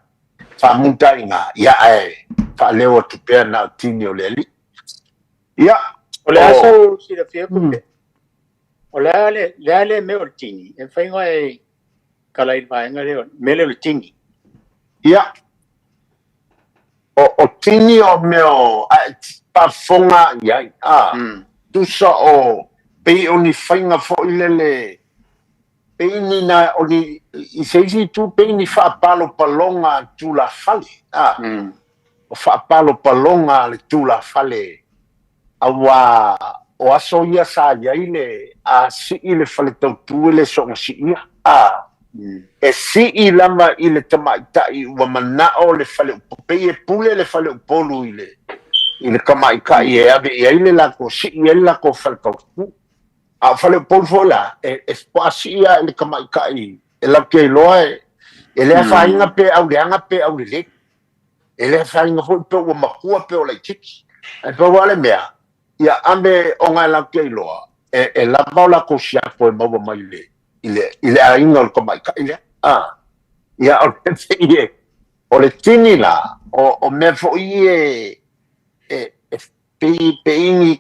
Faamuta i ina, ia ae faaleo atu pea na o tini o le alii. Ia, O le a sau silafia ko o le a le, le a le mea o le tini, e mafai ona e tala i le vaega lea, mea lea o le tini. Ia, o, o tini o mea o, a e faafofoga i ai, a, tusa o, pei o ni faiga foi lele, pei ni na, o ni, i se isi itu, pei ni faapalopaloga a tulafale, a, o faapalopaloga a le tulafale, aua o aso ia sa i ai le, a sii le faletautu e le soona siia, a, e sii lava i le tamaitai ua manao le fale, pei e pule le faleupolu i le, i le tamaitai e ave i ai le latou, sii ai le latou faletautu. A o faleupolu foi la, e, e faasii lava i le tamaitai e latou te iloa e, e le afaina pe auleaga pe aulelei. E le afaina foi pe ua matua pe o laitiiti. Ae pau lava le mea, ia ave ona e latou te iloa, e, e lava o latou siapo e maua mai i le, i le, i le aiga o le tamaitai lea. A, ia o le pei e, o le tini la, o, o mea foi e, e, e pei, pei ni,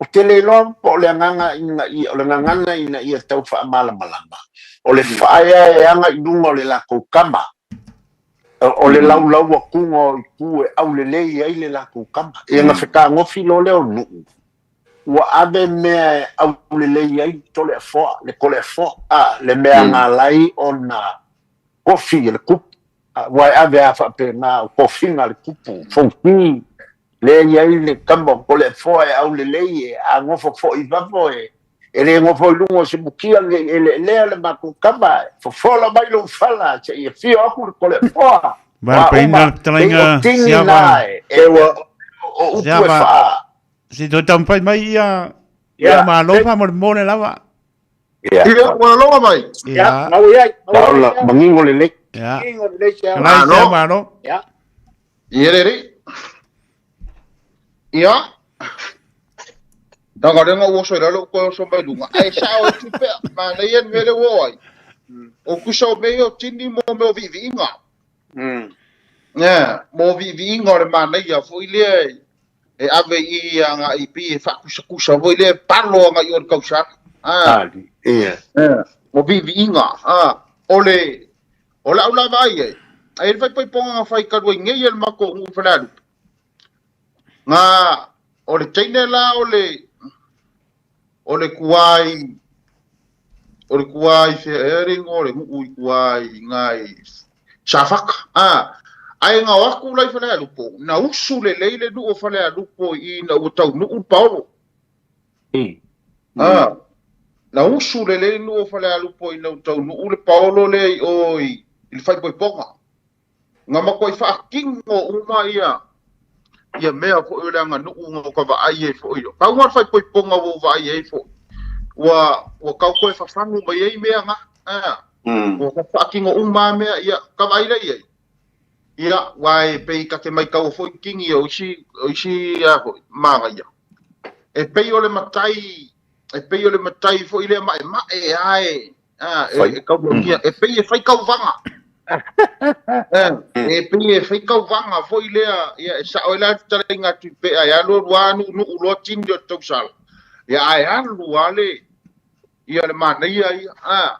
ou te le iloa po o le agaga ina ia, o le gagana ina ia tau faamalamalama, o le faaeaeaga i luga o le latou tama, o le laulau atuga o itu e aulelei ai le latou tama. Ia na fetagofi loa lea o nuu, ua ave mea e aulelei ai le Toleafoa, le Toleafoa, a, le mea na ala ai ona tofi e le tupu. Aua e ave lava faapena, o tofiga a le tupu, fonoti, lea e i ai le tama o Toleafoa e aulelei, e a nofo foi i fafo, e, e le nofo i luga o se mutia ne i eleelea le matou tama, e fofola mai lou fala se i afio atu le Toleafoa. Vai Oa ina uma, pei o fetalaiga tini Siava. na e, e, Ewa. o upu e Siava. faa. Se toe taumafai mai ia ia Ia, malo faamolemole lava. ia, Ia, ua laloga mai. Ia, Ia, mau i ai, mau i ai Paula, Siava. manino lelei. ia. Manino lelei Siava. Kalai Malo. Siava malo. Ia. Ia le alii. Ia. Leaga o lea na ou oso i lalo ou toe oso mai luga, ae sao ai Tuipea, manaia le mea lea ua oo ai. O tusa o mea ia o tini mo mea o viiviiga. Yeah, mo viiviiga o le manaia foi lea e ave i i agai pei e faakusakusa foi lea e palo agai i o i le tausala. Ah. Yeah. Yeah. Mo viiviiga. Ah. O le o lau la vaai ai, ai le faaipoipoga na fai talu ai nei e le matou nuu i Falealupo. Nga o le teine la o le o le tuai o le tuai fea ea le igoa o le nuu i tuai i na i Safata a ae na o atu la i Falealupo na usu lelei le nuu o Falealupo i ina ua taunuu le paolo. A na usu lelei le nuu o Falealupo ina ua taunuu le paolo lea i o i le faaipoipoga. Na matuai faatino uma ia ia mea foi o le aganuu na ou ka vaai ai foi. Pau lava le faaipoipoga ua ou vaai ai foi, ua ua tau toe fafagu mai ai mea na. A, ua faatino uma lava mea, ia, ka vaai lea i ai. Ia, aua e pei ta te maitaua foi tini o isi, o isi a foi, manaia. E pei o le matai, e pei o le matai foi lea maemae lava e, Ah, e, e kauagia, e pei e fai kauvaga. E pei e fai kauvaga foi lea, ia, e sao ai la le fetalaiga a Tuipea, e alu alu lava nuunuu loa tini o le tausala. Ia, ae alu lava le, ia le manaia ia. Ah,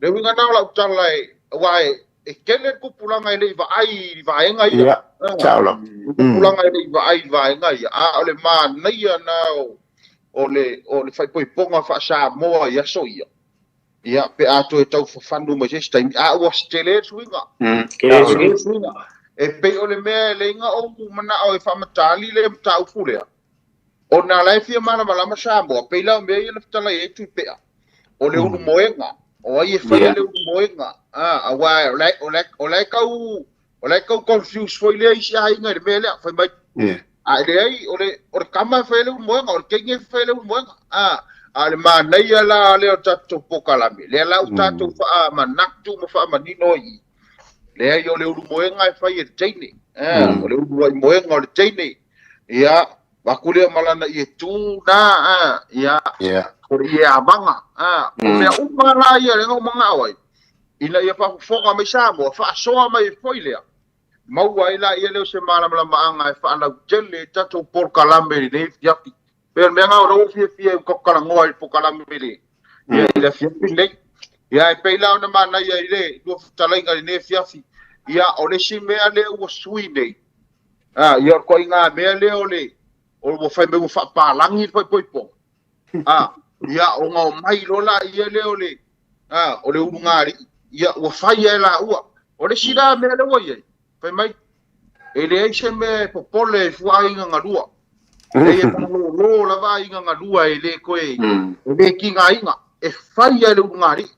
le uiga na o lau tala e, aua e, e tele le tupulaga e le i vaai i vaega ia. Ia, sao lava. Le tupulaga e le i vaai i vaega ia. A o le manaia na o, o le, o le faaipoipoga faa-Samoa i aso ia. Ia, pe a toe tau fafanu mai se isi taimi, a ua tele le suiga. Tele le suiga. E pei o le mea e leai na ou manao e faamatali le mataupu lea, ona la e fia malamalama Samoa, pei la o mea ia na fetalai ai Tuipea, o le ulumoega, o ai e faia le ulumoega, a, aua o la, o la, o la e tau, o la e tau confuse foi lea isi aiga i le mea lea, fai mai, a e leai, o le, o le tama e fai ai le ulumoega, o le teine e fai ai le ulumoega, a, a o le manaia la lea o le tatou polokalame, lea la ua tatou faamanatu ma faamanino ai i i, leai o le ulumoega e fai e le teine, a, o le uluai moega o le teine, ia, avatu lea ma lana ie tu na, a, ia, o le ie avaga, a, o mea uma la ia lea na ou manao ai, ina ia faafofoga mai Samoa, faasoa mai ai foi lea, maua ai laia lea o se malamalamaaga e faalautele ai tatou polokalame i lenei afiafi. Pei o le mea lena o lea ua ou fiafia ai ua talanoa i le polokalame i le afiafi lenei. Ia, e pei la ona manaia i le lua fetalaiga i lenei afiafi, ia, o le isi mea lea ua sui nei, ia, o le ituaiga mea lea o le, ua fai mai ua faapalagi le faaipoipoga. A, ia, ona omai loa laia lea o le, a, o le ulugalii, ia, ua fai e laua. O le isi la mea lea ua i ai, fai mai, e leai se mea e popole ai fua aiga galua. Leai e malōlō lava aiga galua e le toe, e le tigaina, e fai e le ulugalii.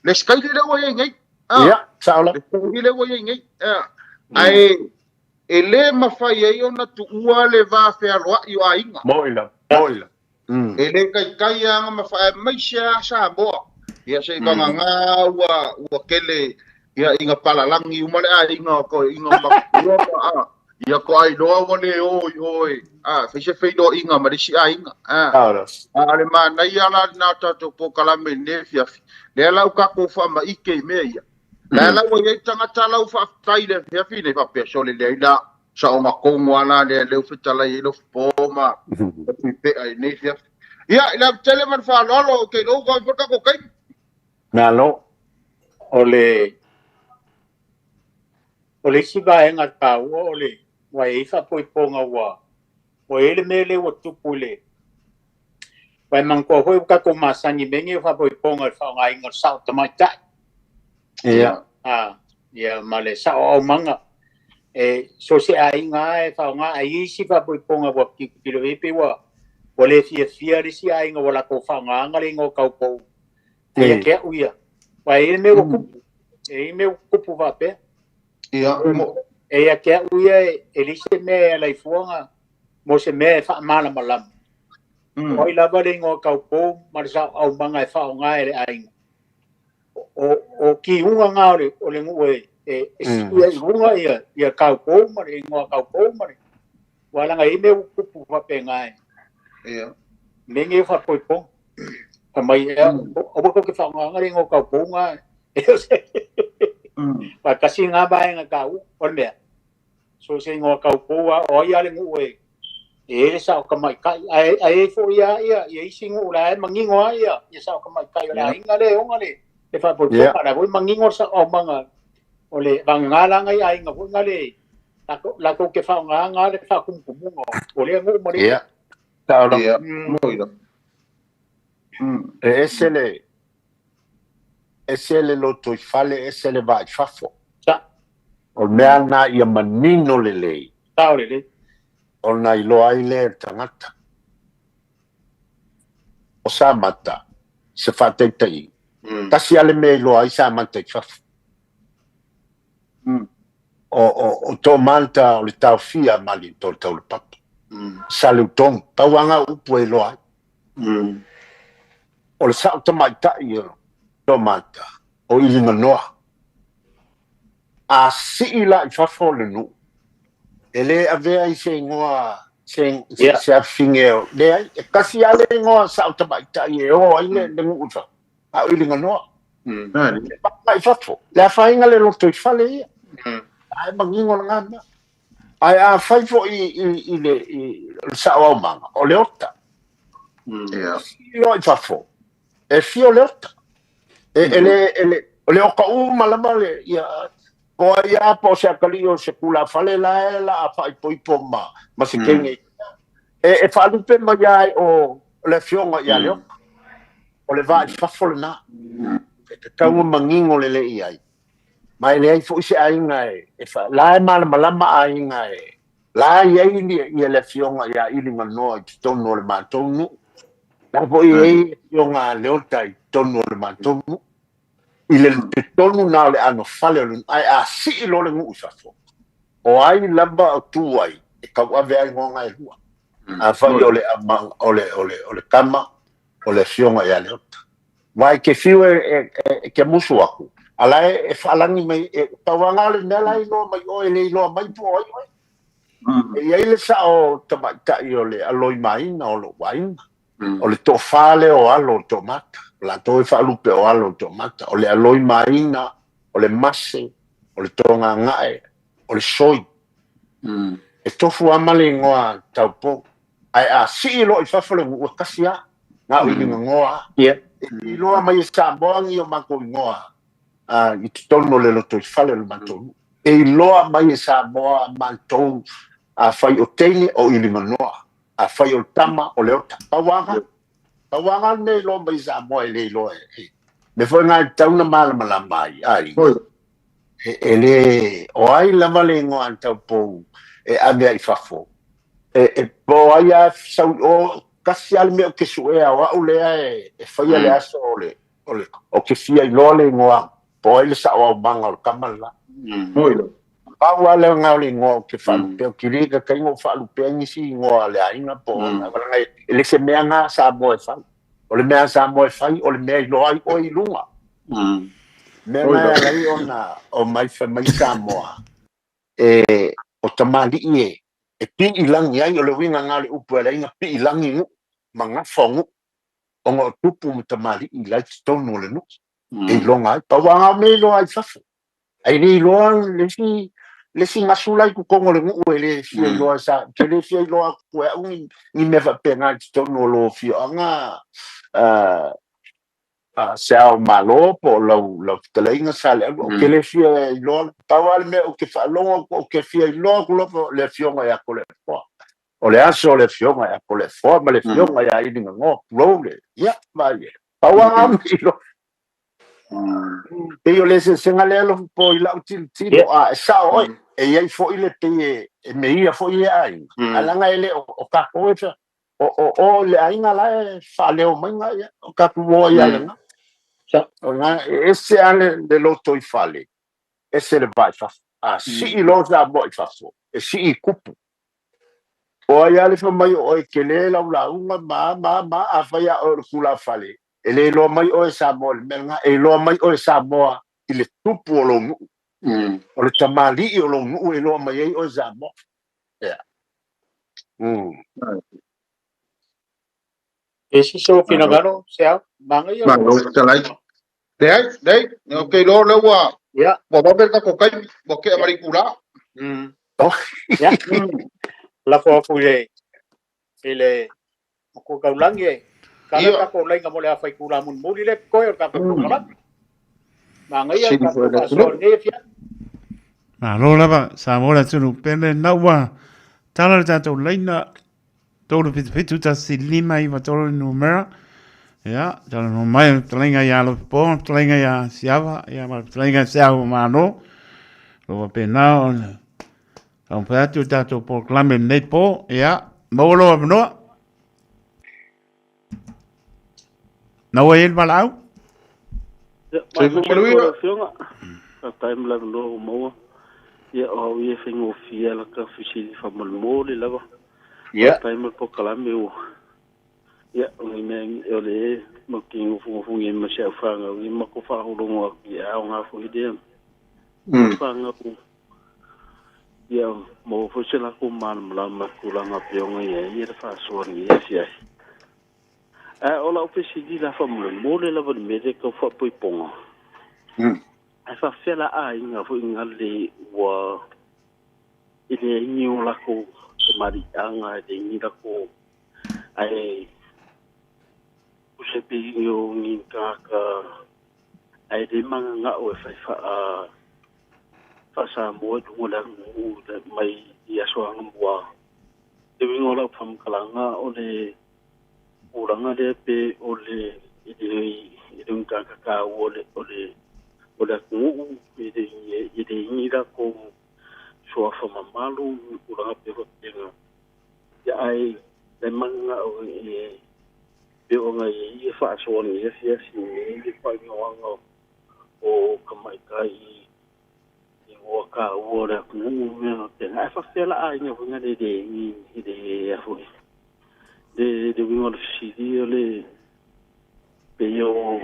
Le sikaili lea ua i ai nei. A, Ia, sao lava. Le sikaili lea ua i ai nei. A, ae e le mafai ai ona tuua le va fealoai o aiga. Moi lava, moi lava. E le taitai lava ona mafai, aemaise lava Samoa. Ia se i vagana ua, ua tele ia ina palalagi uma le aiga ko ina matua ma a ia ko ai loa ua le o i o e a fai se feiloaiga ma le isi aiga a. A o le manaia la lena o tatou polokalame i lenei afiafi, lea la ua tatou faamaite i mea ia. La la ua i ai tagata la ua faafetai i le afiafi nei faapea sole leai la saoga tonu lava la lea lea ua fetalai ai Lofipo ma Tuipea i lenei afiafi. Ia, i le ava tele ma le faaaloalo, ou te iloa ua foi le tatou taimi. Malo. O le o le isi vaega taua o le ua i ai faaipoipoga ua ua i ai le mea lea ua tupu i le aua e manatua foi ua tatou masani i mea nei o faaipoipoga i le faaaogaina o le sao tamaitai. Ia. A, ia ma le sao aumaga. E so o se aiga lava e faaaoga, ae i ai isi faaipoipoga ua tilotilo i ai pei ua ua le fiafia le isi aiga ua latou faaaogaina le igoa taupou. Ai ia te au ia. Aua e i ai le mea ua tupu. E i ai mea ua tupu faapea. Ia, mo. E ia te au ia e leai se mea e ala ai fua na mo se mea e faamalamalama. O ai lava le igoa taupou ma le sao aumaga e faaaoga e le aiga. O, o kiuga na o le, o le nuu e, e, e sii ai i luga ia, ia taupou ma le igoa taupou ma le, aua leaga e i ai mea ua tupu faapena e. Ia. Mea nei o faapoipoga. Fai mai, ea, aua tou te faaaogaina le igoa taupou na. Aua tasi lena vaega taua. O le mea, so o se igoa taupou lava, o ai lava le nuu e i ai le sao tamaitai. Ae i ai foi lava ia isi nuu la e manino lava ia sao tamaitai o le aiga lea e ona le faapoipoga. O la foi e manino le sao aumaga o le vagana la nai aiga foi na le latou te faaaogaina le faatumutumuga o lea nuu ma le isi. Sao lava. E ese le ese le lotoifale, ese le vaa i fafo. O le mea lena ia manino lelei. Sao lelei. Ona iloa ai lea e le tagata. O Samata, se faataitaiga, tasi lava le mea e iloa ai Samata i fafo. O Toomata o le taofia a Malietoa Taulapapa. Saleutogi, pau lava na upu e iloa ai. O le sao tamaitai o Toomata, o Iliganoa. A sii la i fafo o le nuu, e le avea i se igoa se afafine, leai, e tasi lava le igoa sao tamaitai e o ai le nuu i fafo, a o Iliganoa. E ma'a i fafo, le afaina le lotoifale ia. Ae manino lena mea. Ae afai foi i le sao aumaga, o le ota. Sii loa i fafo, e fia o le ota. O le ota uma lava le, ia, po ai lava po o se atalii o se tulafale la e la a faaipoipo ma se teine. E faalupe mai lava e o le afioga ia Leota. O le vaa i fafo lena. E tatau ona manino lelei i ai. Ma e leai foi se aiga e la e malamalama aiga e la e i ai ia le afioga ia Iliganoa i totonu o le matou nuu. La foi e i ai le afioga a Leota i totonu o le matou nuu. I le totonu na o le anofale o le nuu. Ae a sii loa le nuu i fafo, o ai lava o tu ai e tauave ai igoa e lua. Afai o le o le o le o le tama o le afioga ia Leota. Aua e te fiu e te musu atu, a la e faalagi mai, e tauaga le mea la e iloa mai oe, e le iloa mai po o ai oe. E i ai le sao tamaitai o le aloimaina o lou aiga. O le toafa lea o alo o Toomata. O latou e faalupe o alo o Toomata. O le aloimaina, o le mase, o le toagagae, o le soi. E tofu lava ma le igoa taupou. Ae a sii loa i fafo le nuu, e tasi lava. Na o Iliganoa lava. E iloa mai e Samoa ni o matou igoa i totonu o le lotoifale o le matou nuu. E iloa mai e Samoa matou, afai o teine o Iliganoa, afai o le tama o Leota. Pau lava pau lava le mea e iloa mai e Samoa e le iloa e. Mea foi lena e tatau ona malamalama ai aiga. E le, o ai lava le igoa a taupou e ave ai i fafo. E po ai lava sau i o, tasi lava le mea ou te suea o au lea e faia le aso o le, o le, ou te fia iloa le igoa, po o ai le sao aumaga o le tama le la. Pau lava lea o le igoa ou te faalupea, ou te le taitai ona ou faalupea nisi igoa a le aiga po o leaga e le se mea na a Samoa e fai. O le mea a Samoa e fai, o le mea e iloa ai oe i luga. Mea na e ala ai ona omai fai mai Samoa, e o tamalii e e piilagi ai, o le uiga lena o le upu e ala ai ona piilagi nuu ma gafa o nuu, ona o tupu ma tamalii la e i totonu o le nuu e iloga ai. Pau lava na o mea e iloa ai i fafo. Ae le iloa le isi le isi gasu la i totonu o le nuu e le fia iloa sa te le fia iloa atu e au ni mea faapena i totonu o lou afioaga se ao malo po o lau fetalaiga Saleaula. Ou te le fia iloa, pau lava le mea ou te faalogo atu, ou te fia iloa atu lava le afioga ia Toleafoa. O le aso o le afioga ia Toleafoa ma le afioga ia Iliganoa, tulou le, ia, vaai e. Pau lava na mea iloa. Pei o le eseesega lea Alofapo i lau tilotilo, a e sao oe, e i ai foi le pei e meia foi ia aiga, ae leaga e le o tatou e o le aiga la e faaleo mai na, ia, o tatou o ai lava lena. O lena, e ese lava le lotoifale, ese le vaa i fafo. A sii loa Samoa i fafo, e sii i tupu. O ai lava le fai mai o oe tele lau lauga ma a ma a ma a, afai lava oe o le tulafale, e le iloa mai oe Samoa i le mea lena, e iloa mai oe Samoa i le tupu o lou nuu. O le tamalii o lou nuu e iloa mai ai oe Samoa. Ia. E si sou finagalo, Seau, manaia. Malo fetalai. Leai, leai, ou te iloa o lea ua ua vave le tatou taimi, ua tea ma le itula. Ia, lafo atu i le i le Matua Taulagi e tala le tatou laina mo le afa itula mulimuli lea e totoe o le tatou polokalame. Manaia le tatou faasoa i lenei afiafi. Malo lava Samoa le atunuu pele na ua tala le tatou laina 377 1 5 9 3 le numera. Ia, talanoa mai le fetalaiga ia Lofipo, le fetalaiga ia Siava, ia ma le fetalaiga ia Seau o Malo. Lo faapena ona taumafai atu le tatou polokalame i lenei po. Ia, maua lou avanoa. Na ua i ai le valaau. Soifua manuia. Afioga. Faafetai mo le avanoa ua maua. Ia, o au ia e faigofie la ka fesili faamolemole lava. Faafetai mo le polokalame ua. Ia, o le mea o le matou te nofonofo nei ma si au fanau ia matou faalogologo atu ia aoga foi lea. Fanau ia maua foi se latou malamalama i tulaga pei ona i ai le faasoa i lenei afiafi. Ae o lau fesili la faamolemole lava i le mea lea tau faapoipoga. Ae faafefea la aiga foi gale ua e leai ni o latou tamaliiaga, e leai ni latou ae tusa pei o ni tagata ae le mananao e fai faa faa-Samoa i luga o le atunuu mai i aso anamua. Le uiga o lau faamatalaga o le tulaga lea pe o le e le e le tagata taua o le o le o le atunuu e le e le ni latou suafa mamalu ma tulaga pei faapena. Ia ae le mananao e pei ona i ai e faasoa nei afiafi nei le faaigoaga o tamaitai i igoa taua o le atunuu mea faapena. Ae faafefea la aiga foi na le le i le a foi le le uiga o le fesili o le pei o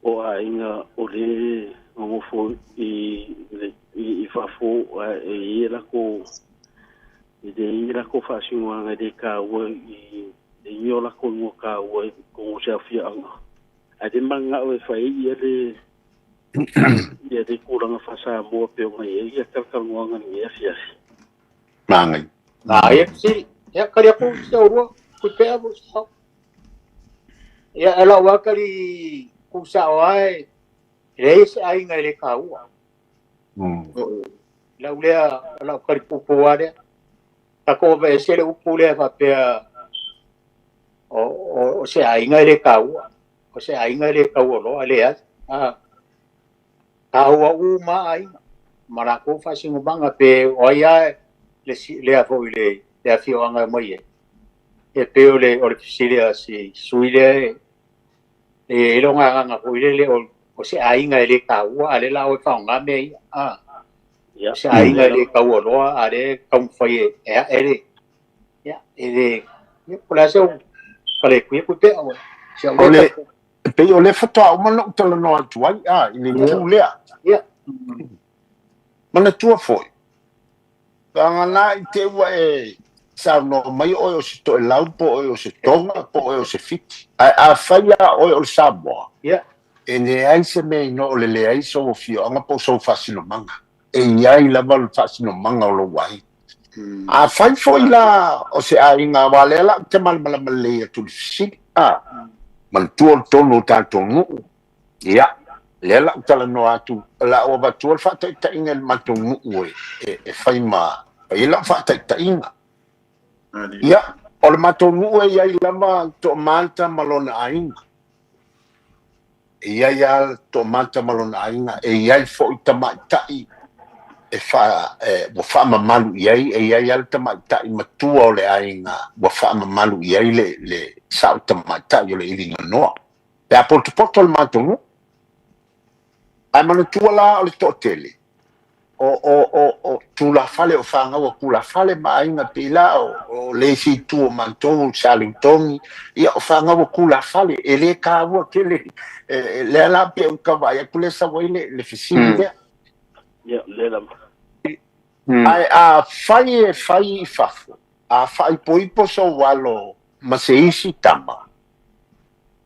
o aiga o le nonofo i i fafo e i ai latou e leai latou faasinoaga e le taua i le i o latou igoa taua i totonu o se afioaga. Ae le mananao e fai ia le ia le tulaga faa-Samoa pei ona i ai ia talatalanoaga i lenei afiafi. Manaia. Manaia fesili. Ia, kali atu se oulua, Kuipea po o Seau. Ia, e lau lava tali tuusao lava e leai se aiga e le taua. Lau lea, lau tali puupuu lava lea. Tatou aveese le upu lea faapea o se aiga e le taua, o se aiga e le taualoa, e leai. Taua uma aiga ma latou faasinomaga pe o ai lava le lea foi le le afioaga e omai ai. E pei o le o le fesili a si sui lea e i ai lona agaga foi lele o se aiga e le taua, a o lea la o e faaaoga mea ia. O se aiga e le taualoa, a o lea e taumafai e ae le ia e le ia po o le a se fale kuipea oe. Si au O le, e pei o lea faatoa uma ona ou talanoa atu ai a, i le itu lea. Ia. Manatua foi, vagana i te ua e saunoa mai oe o se Toelau po o oe o se Tonga po o oe o se Fiti. Ae afai lava oe o le Samoa, e leai se mea igoa o le leai sou afioaga po o sou faasinomaga. E i ai lava le faasinomaga o lou aiga. Afai foi la o se aiga, aua o lea la ou te malamalama lelei atu i le fesili, a, manatua o le tonu o tatou nuu, ia, lea la ou talanoa atu, o le a ou avatua le faataitaiga i le matou nuu e fai ma fai ai lau faataitaiga. Ia, o le matou nuu e i ai lava Toamata ma lona aiga. E i ai lava Toamata ma lona aiga, e i ai foi tamaitai e fa, e, ua faamamalu i ai, e i ai lava le tamaitai matua o le aiga ua faamamalu i ai le, le sao tamaitai o le iliganoa. Pe a potopoto le matou nuu. Ae manatua la o le toatele, o, o, o, o tulafale, o fanau a tulafale ma aiga pei la o, o le isi itu o matou, o Saleutogi, ia o fanau a tulafale, e le taua tele. E, lea la pei ou tau vaai atu lea sau ai le, le fesili lea. Ia, lea lava. Ae afai e fai i fafo, a faaipoipo sou alo ma se isi tama,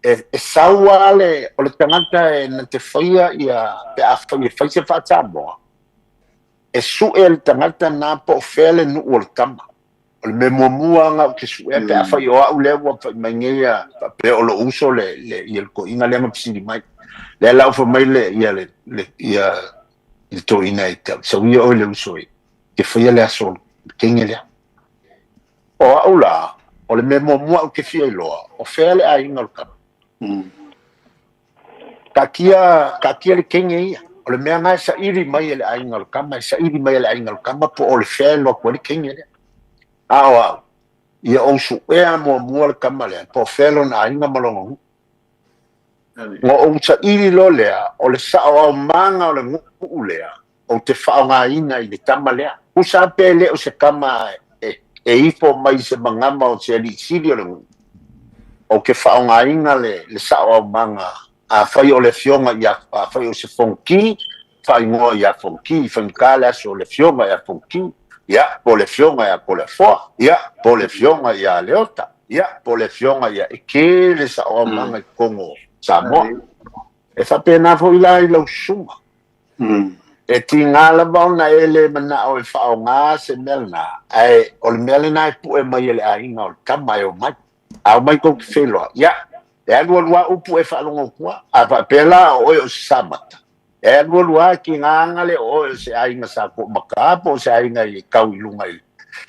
e sau lava le, o le tagata e na te faia ia, pe afai e fai se faa-Samoa, e su'e le tagata na po o fea le nuu o le tama. O le mea muamua lava ou te su'ea pe afai o au lea ua fai mai nei ia, faapea o lou uso le, le, ia le toeaina lea na fesili mai. Lea la ua fai mai le, ia le, le, ia le toeaina e tau, sau ia oe le uso e te faia le aso o le teine lea. O au la, o le mea muamua ou te fia iloa, o fea le aiga o le tama. Taatia, taatia le teine ia. O le mea na e saili mai e le aiga o le tama, e saili mai e le aiga o le tama po o le fea e alu atu ai le teine lea. A o au, ia ou suea muamua le tama lea, po o fea lona aiga ma lona nuu. Na ou saili loa lea, o le saoaomaga o le nuu lea, ou te faaaogaina i le tama lea. Tusa lava pe le o se tama e ifo mai i se magama o se alii sili o le nuu, ou te faaaogaina le saoaomaga, afai o le afioga ia, afai o se Fonoti, faaigoa ia Fonoti, faigata le aso o le afioga ia Fonoti, ia, po o le afioga ia Toleafoa, ia, po o le afioga ia Leota, ia, po o le afioga ia, e tele saoaomaga i totonu o Samoa. E faapena foi la i lau susuga. E tiga lava ona e le manao e faaaoga se mea lena, ae o le mea lena e pue mai e le aiga o le tama e omai. A omai tou te feiloai, ia, e alualu lava upu e faalogo atu. A faapea la o oe o se Samata, e alualu lava, e tiga aga le o oe o se aiga sa toamata po o se aiga i tau i luga i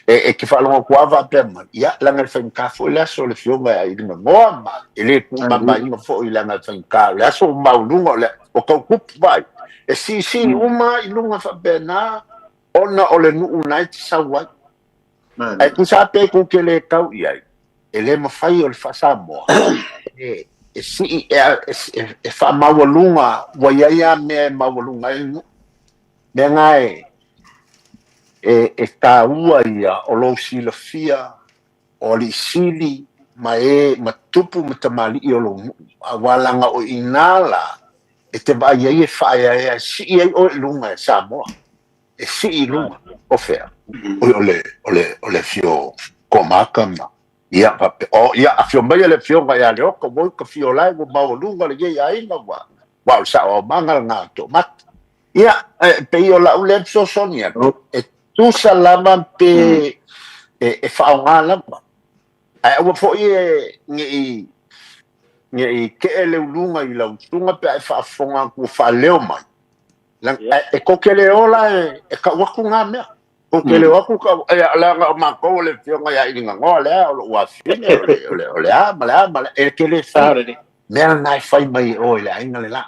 e te faalogo atu lava faapea mai, ia, leaga e faigata foi le aso o le afioga ia Iligagoa ma e le tuumamaina foi leaga e faigata o le aso o maualuga o le o tau tupu vai e siisii uma i luga faapena ona o le nuu na e te sau ai. Ae tusa lava pe tou te le tau i ai, e le mafai o le faa-Samoa e sii e faamaualuga, ua i ai lava mea e maualuga ai le nuu. Mea na e taua ia o lou silafia o alii sili ma e ma tupu ma tamalii o lou nuu, aua laga o i ina la e te vaai ai e faaeaea e sii ai oe i luga e Samoa, e sii i luga o fea? O le o le o le afio Toamata ma ia faapea o ia afio mai le afioga ia Leota, ua ka fio lae ua maualuga lenei aiga ua o le saoaomaga lena o Toamata. Ia, e pei o lau lea fesoasoani atu, e tusa lava pe e faaaoga lava. Ae aua foi e ne i tee le uluga i lau susuga pe a e faafofoga atu ua faaleo mai. E tou te le o la e tau atu na mea. Tou te le o atu tau, e leaga o matou o le afioga ia Iligagoa lea o lou afafine, o le a ma le a ma le a, e te le fai. Mea lena e fai mai e oe i le aiga le la.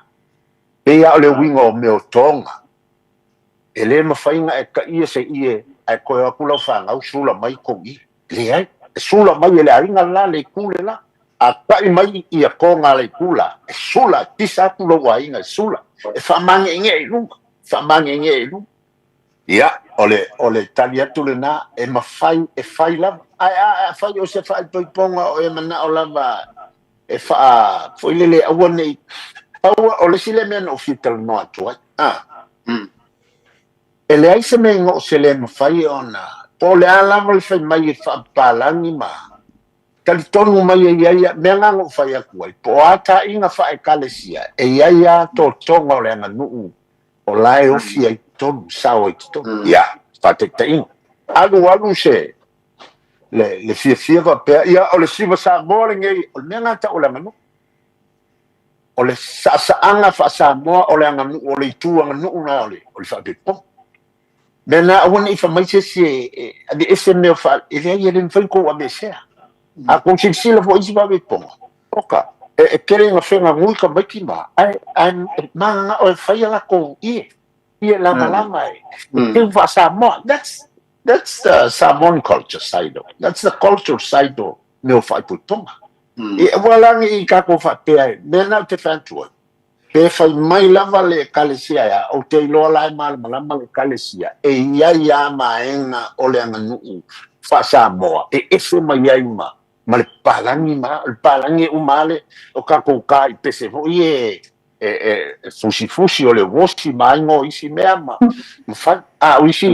Pei lava o le uiga o mea o toga, e le mafai ona e taia se ie ae toe o atu lau fanau sula mai tou ie. Leai, e sula mai e le aiga le la, le itu le la. A ta'i mai ia toga a le itu la, e sula, e pisa atu lou aiga e sula, e faamagegee i luga, faamagegee i luga. Ia, o le tali atu lena, e mafai, e fai lava. Ae afai o se faaipoipoga o e manao lava e faa foi lele aua nei pau o le isi lea mea na ou fia talanoa atu ai e leai se mea o se le mafai ona po o le a lava le fai mai e faapapalagi ma talitonu mai e i ai mea na ou fai atu ai po o a taaiga faa-ekalesia e i ai lava totoga o le aganuu o la e ofi ai totonu sao ai totonu. Ia, faataitaiga, alu alu se le fiafia faapea, ia o le siva Samoa lenei, o le mea lena tau o le aganuu. O le saasaaga faa-Samoa o le aganuu, o le itu aganuu na o le faapepoga. Mea na aua ne i fai mai se isi e aveese mea o faa... E leai, e le mafai ona tou aveesea. A tou silasila foi i isi faapepoga, oka, e tele ina feganui tamaiti ma, ae mananao e fai a latou ie, ie lamalama e teu faa-Samoa. That's the Samoan culture side of it. That's the cultural side o mea o faaipoipoga. E aua la ne i tatou faapea e, mea na ou te fai atu ai, pe fai mai lava le ekalesia ea, ou te iloa la e malamalama le ekalesia, e i ai lava vaega o le aganuu faa-Samoa e ese mai ai ma le papalagi ma, o le papalagi e uma lava le, o tatou ta i pese foi e, e fusifusi o le wosi ma aiga o isi mea ma mafai. A o isi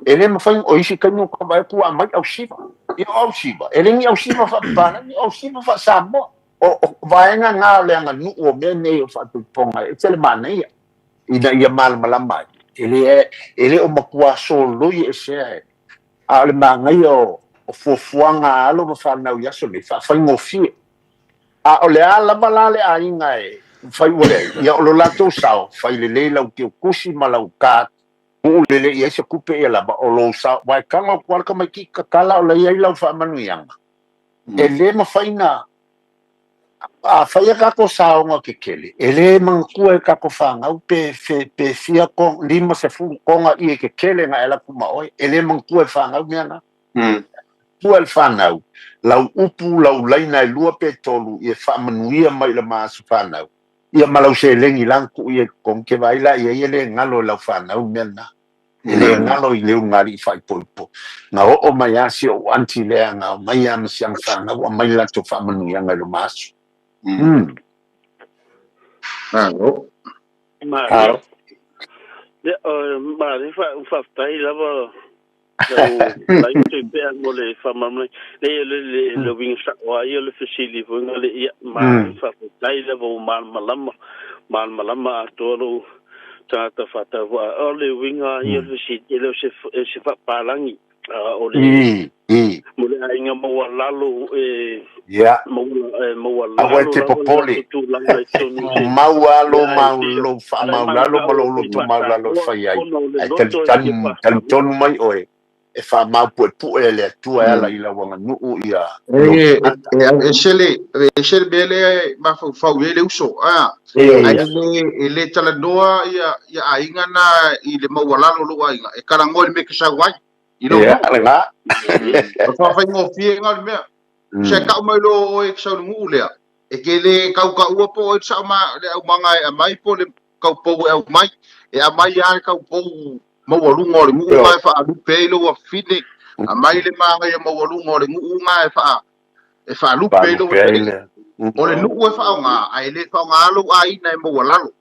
e le mafai o isi taimi o ka vaai atu ua aumai ausiva. Ia o ausiva, e le ni ausiva faapapalagi, o ausiva faa-Samoa. O vaega na o le aganuu o mea nei o faatopoga e ese le manaia ina ia malamalama ai. E le o matua soloi esea e. A o le manaia o fuafuaga a alo ma fanau i aso nei, faafaigofie. A o le a lava la le aiga e fai ua leai, ia o lo latou sao, fai lelei lau teutusi ma lau card, tuu lelei i ai se tupe ia lava, o lou sao, aua e tago atu lava le tamaitiiti tatala o la e i ai lau faamanuiaga, e le mafai na, a fai a tatou saoga tetele, e le manatua e tatou fanau pe fia 50 toga ie tetele na e alu atu ma oe, e le manatua e fanau mea na. Tua le fanau, lau upu, lau laina e 2 pe 3 ia faamanuia mai i le ma aso fanau, ia ma lau seleni la na tuu ia i totonu, ke vaai la i ai e le galo e lau fanau mea na. E le galo i le ulugalii faaipoipo. Na oo mai lava si ou aunty lea, na omai lava ma si ana fanau aumai le latou faamanuiaga i loma aso. Malo. Malo. Ia, malo, faafetai lava lau lai toe pea mo le faamalamalamaina. Leai, o le uiga sao lava ia o le fesili foi na le, ia, malo, faafetai lava ua malamalama, malamalama atoa lou tagata faatauvaa. O le uiga lava ia o le fesili, e le o se faapalagi, o le mo le aiga maualalo e maualalo Aua e te lava le popole. latou tulaga i totonu o se Mau alo ia, ma e pei lou o faamaulalo ma lou e loto maulalo e faataua fai ai. ona o le Ae loto e fia faataua. talitonu mai oe e faamaupuepue e le Atua e ala i lau aganuu ia lou E tagata. ese le mea lea e mafaufau i ai le uso. Ai e le talanoa ia aiga na i le maualalo o lou aiga, e talanoa i le mea e te sau ai i lou Ia, nuu. lena. O faafaigofie na o le mea. Se kau mai lo oe e te sau i le nuu lea, e te le kautaua po o oe te sao ma le aumaga e aumai po o le kaupou e aumai. E aumai lava le kaupou maualuga o le nuu na e faalupe ai lou afafine, aumai le manaia maualuga o le nuu na e faalupe ai lou Faalupe ai atalii. le. O le nuu e faaaoga, ae le faaaoga lou aiga e maualalo.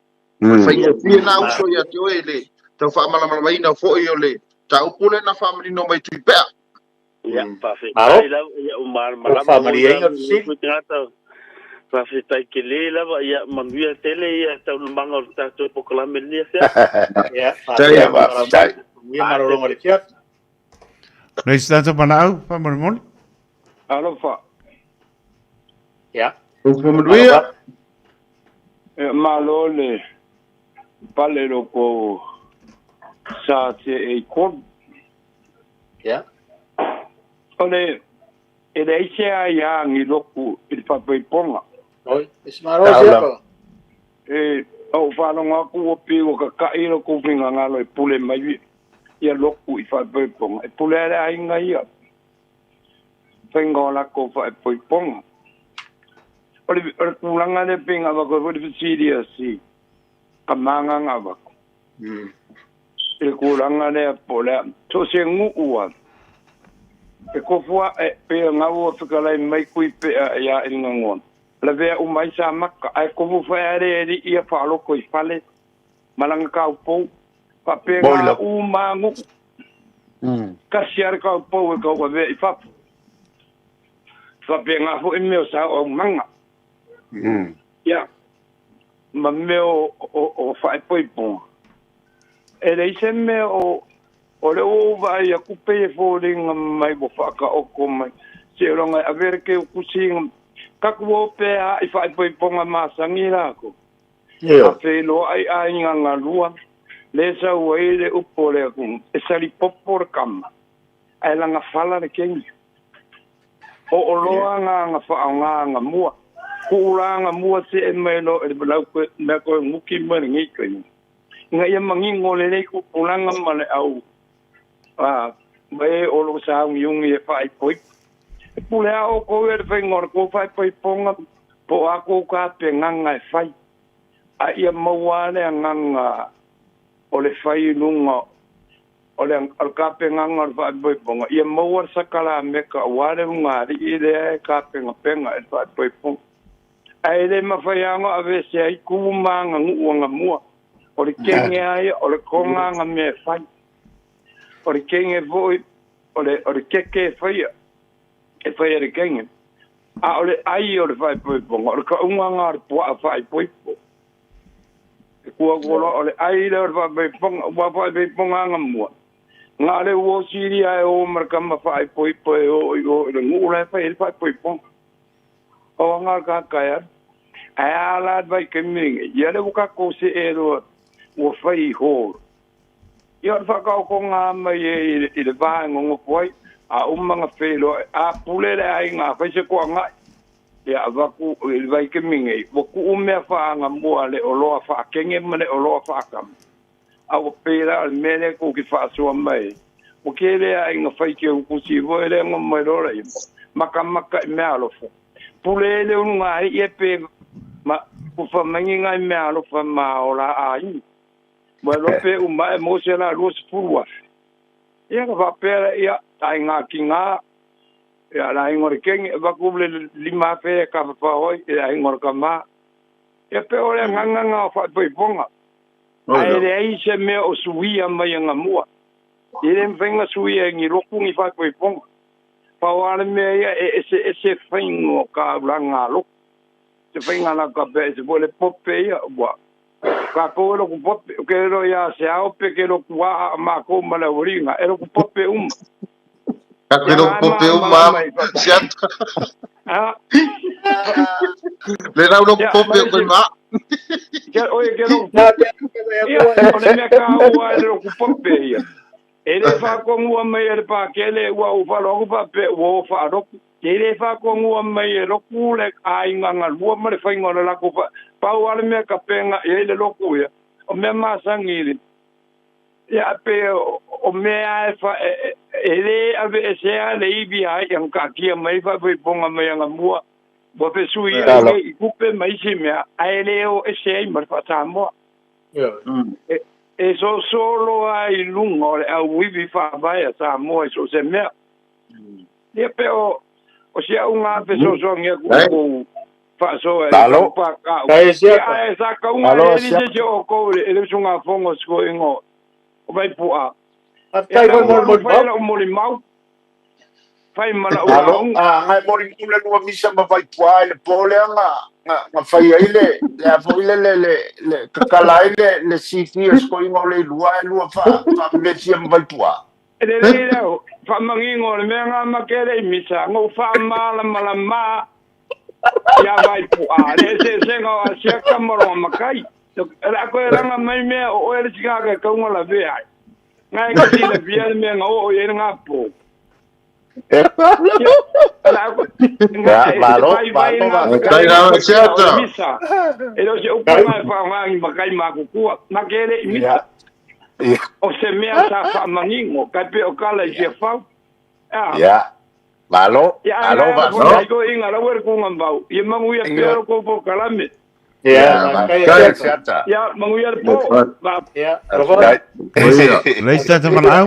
O le faigofie na uso ia te oe le tau faamalamalamaina foi o le mataupu lea na faamanino mai Tuipea. Ia, Malo. faafetai lava, ia ua Ua malamalama foi faamalieina la le lenei fesili. foi tagata. Faafetai tele lava, ia manuia tele ia taualumaga o le tatou polokalame i lenei afiafi. Ia, Tai. faafetai Ia, mo le valaau mai. faafetai. Manuia malologa o le afiafi. Le isi tatou valaau, faamolemole. Alofa, Ia, Upu malo manuia. lava. e malo le pale loko sa te e kolu. Ia, O le, e le aise ai a ngi loku i le papaiponga. oi, isi malo Tau sia lava. pa. E au whalonga aku o pi o kakai loku finga ngalo e pule mai ia loku i papaiponga. E pule ale ai nga ia. Whainga o lako whaepoiponga. O le kulanga le pinga wako e le whisiria si ka manga ngā wako. I le kulanga lea po lea. So se nguua. E kofua e pea ngau o whikalai mai kui pea ia i ngā ngona. La vea umai sa maka. Ai kofu whaere e ri ia whaaloko i whale. Malanga kau pou. Pa Moi pea la. u mangu. Kasi are kau pou e kau vea i whapu. Fa pea ngā fo i meo sa o manga. Ia. Ma meo o whaepoiponga. E le ise mea o le o vai a kupe e fōringa mai mo whaka oko mai. Se o longa a vera ke o kusinga. Kaku o pea i whaepoiponga masangi lako. Io. A whelo ai ai ngā ngā lua. Le sa ua i le upo le aku. E sali popo le kama. Ai langa whala le kengi. O o loa ngā ngā wha ngā ngā mua. Ku ura ngā mua se e mai lo e le lau koe mea koe nguki mai le ngi koe. Nga ia mangingo le lei ku pulanga ma le au. Mai o lo sa ungi ungi e whai poi. E pule a o koe e le whainga o le ko whai poi ponga. Po a ko ka pe nganga e whai. A ia maua le nganga o le whai lunga o le ka pe nganga o le whai poi ponga. Ia maua le sakala me ka wale unga ri i le e ka pe nga penga e whai poi ponga. Ae le mafai lava ona aveese ai ku ma aganuu agamua. O le kege lava ia, o le koga aga mea e fai. O le kege foi, o le, o le keke e faia, e faia e le kege. A o le ai o le faaipoipoga, o le kauga lena o le puaa faaipoipo. E kuakua loa, o le ai lea o le faaipoipoga, ua faaipoipoga agamua, na o le uo silia e o ma le kama faaipoipo e o i o i le nuu la e fai ai le faaipoipoga. O anga le tagata e alu. Ae a la le vaitaimi lenei, ia lea ua tatou see loa ua fai i hall. Ia o le faataotoga lava mai e i le va e nonofo ai, a uma ona feiloai, a pule le aiga a fai se toanai, ia avatu i le vaitaimi nei, ua tuu mea faagamua le oloa faakege ma le oloa faakama. A ua pei la o le mea lea tou te faasoa mai ai, ua tele lava ina fai teutusi foi lea na mai loa lea, matamata i meaalofa. Pule ai le ulugae pe ma kufa mai ni nai meaalofa ma o la aiga. Ua iloa pe uma ae maua se la 20,000. Ia ona faapea lea, ia, aiga tiga, ia le aiga o le kenge, avatu le 5,000 e tafafao ai i le aiga o le tama. Ia pe o le agaga lena o faaipoipoga. Ae leai se mea o suia mai agamua. E le mafai ona suia e ni lotu ni faaipoipoga. Pau lava le mea ia e eseese faiga o taulaga a lotu. Se faiga lata pea ese foi le pope ia ua tatou e lotu pope. Ou te le iloa ia se ao pe ke lotu aa a matou ma le aualiiga e lotu pope uma. Tatou e lotu pope uma siata. Le lau lotu pope o koe ma. Oe ke lotu pope. Ia, o le mea kāua e le lotu pope ia. E le faatonua mai e le Pakele ua ou faalogo faapea ua o faalotu. E le faatonua mai e lotu le aiga galua ma le faiga o le latou fa... Pau lava le mea tapena i ai le lotu ia, o mea masani i le... Ia pe o mea e fa... e le aveesea le ivi a ia na taatia mai faafoifoga mai agamua ua fesui ai nei i tupe ma isi mea, ae le o ese ai ma le faa-Samoa. E sosolo lava i luga o le auivi faavae a Samoa i so o se mea. Ia pe o si au gā fesoasoani atu i kou faasoa e tau pākau. Ia ae sa kauga e li se se o kou e le usugafono se koiga o Vaipu'a. Ia lau alu fai lau molimau, fai ma lau lauga. A ngai molimau le lua misa ma Vaipu'a i le po lea na fai ai le le a foi le le le le kakala ai le le CV o se koiga o le ilua e lua faamemefia ma Vaipu'a. E lelei lea faamanino o le mea nga ma ke le i misa, na ou faamalamalama ia Vaipu'a, le eseesega o Asiata ma lona matai. O le a toe laga mai mea o oe le isi tagata e tatau ona lavea ai. Nga e te silafia le mea na oo i ai le gapo. Misa. E le o se upu nga e faaaoga ni matai matutua. Na ke le i misa. O se mea sa faamanino, kai pe o kala i Siafau. Ia. Malo, malo malo. Ia, ko inga la wer ku ngambau. Ia manguia pe ro ko po kalame. Ia, Ia, manguia le po. Ia, Leisa te whanau.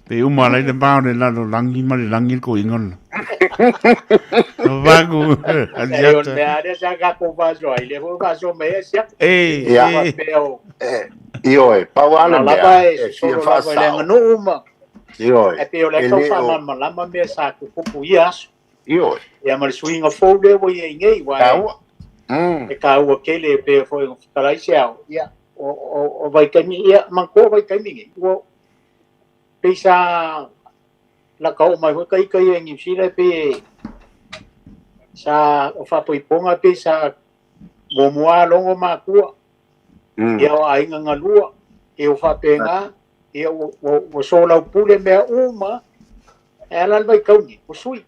Pe uma lai le bao le lalo langi ma le langi ko ingon. Vagu. Adiata. Mea are sa ka ko vaso ai le ho vaso me sia. Eh, ia. Ioe, pau lava le mea e fia faasao. Ioe. E pei o le tau faamalamalama mea sa tutupu i ia aso. Ioe. Ia ma le suiga fou lea ua i ai nei, aua e taua tele e pei foi ona fetalai se ao, ia, o vaitaimi, ia, manatua o vaitaimi nei, ua pei sa lata oo mai foi ita ia i Niu Sila e pei e sa o faapoipoga pei sa muamua logo matua, ia o aiga galua, ia ua faapena, ia ua soalaupule mea uma, e ala le vaitaumi, ua sui.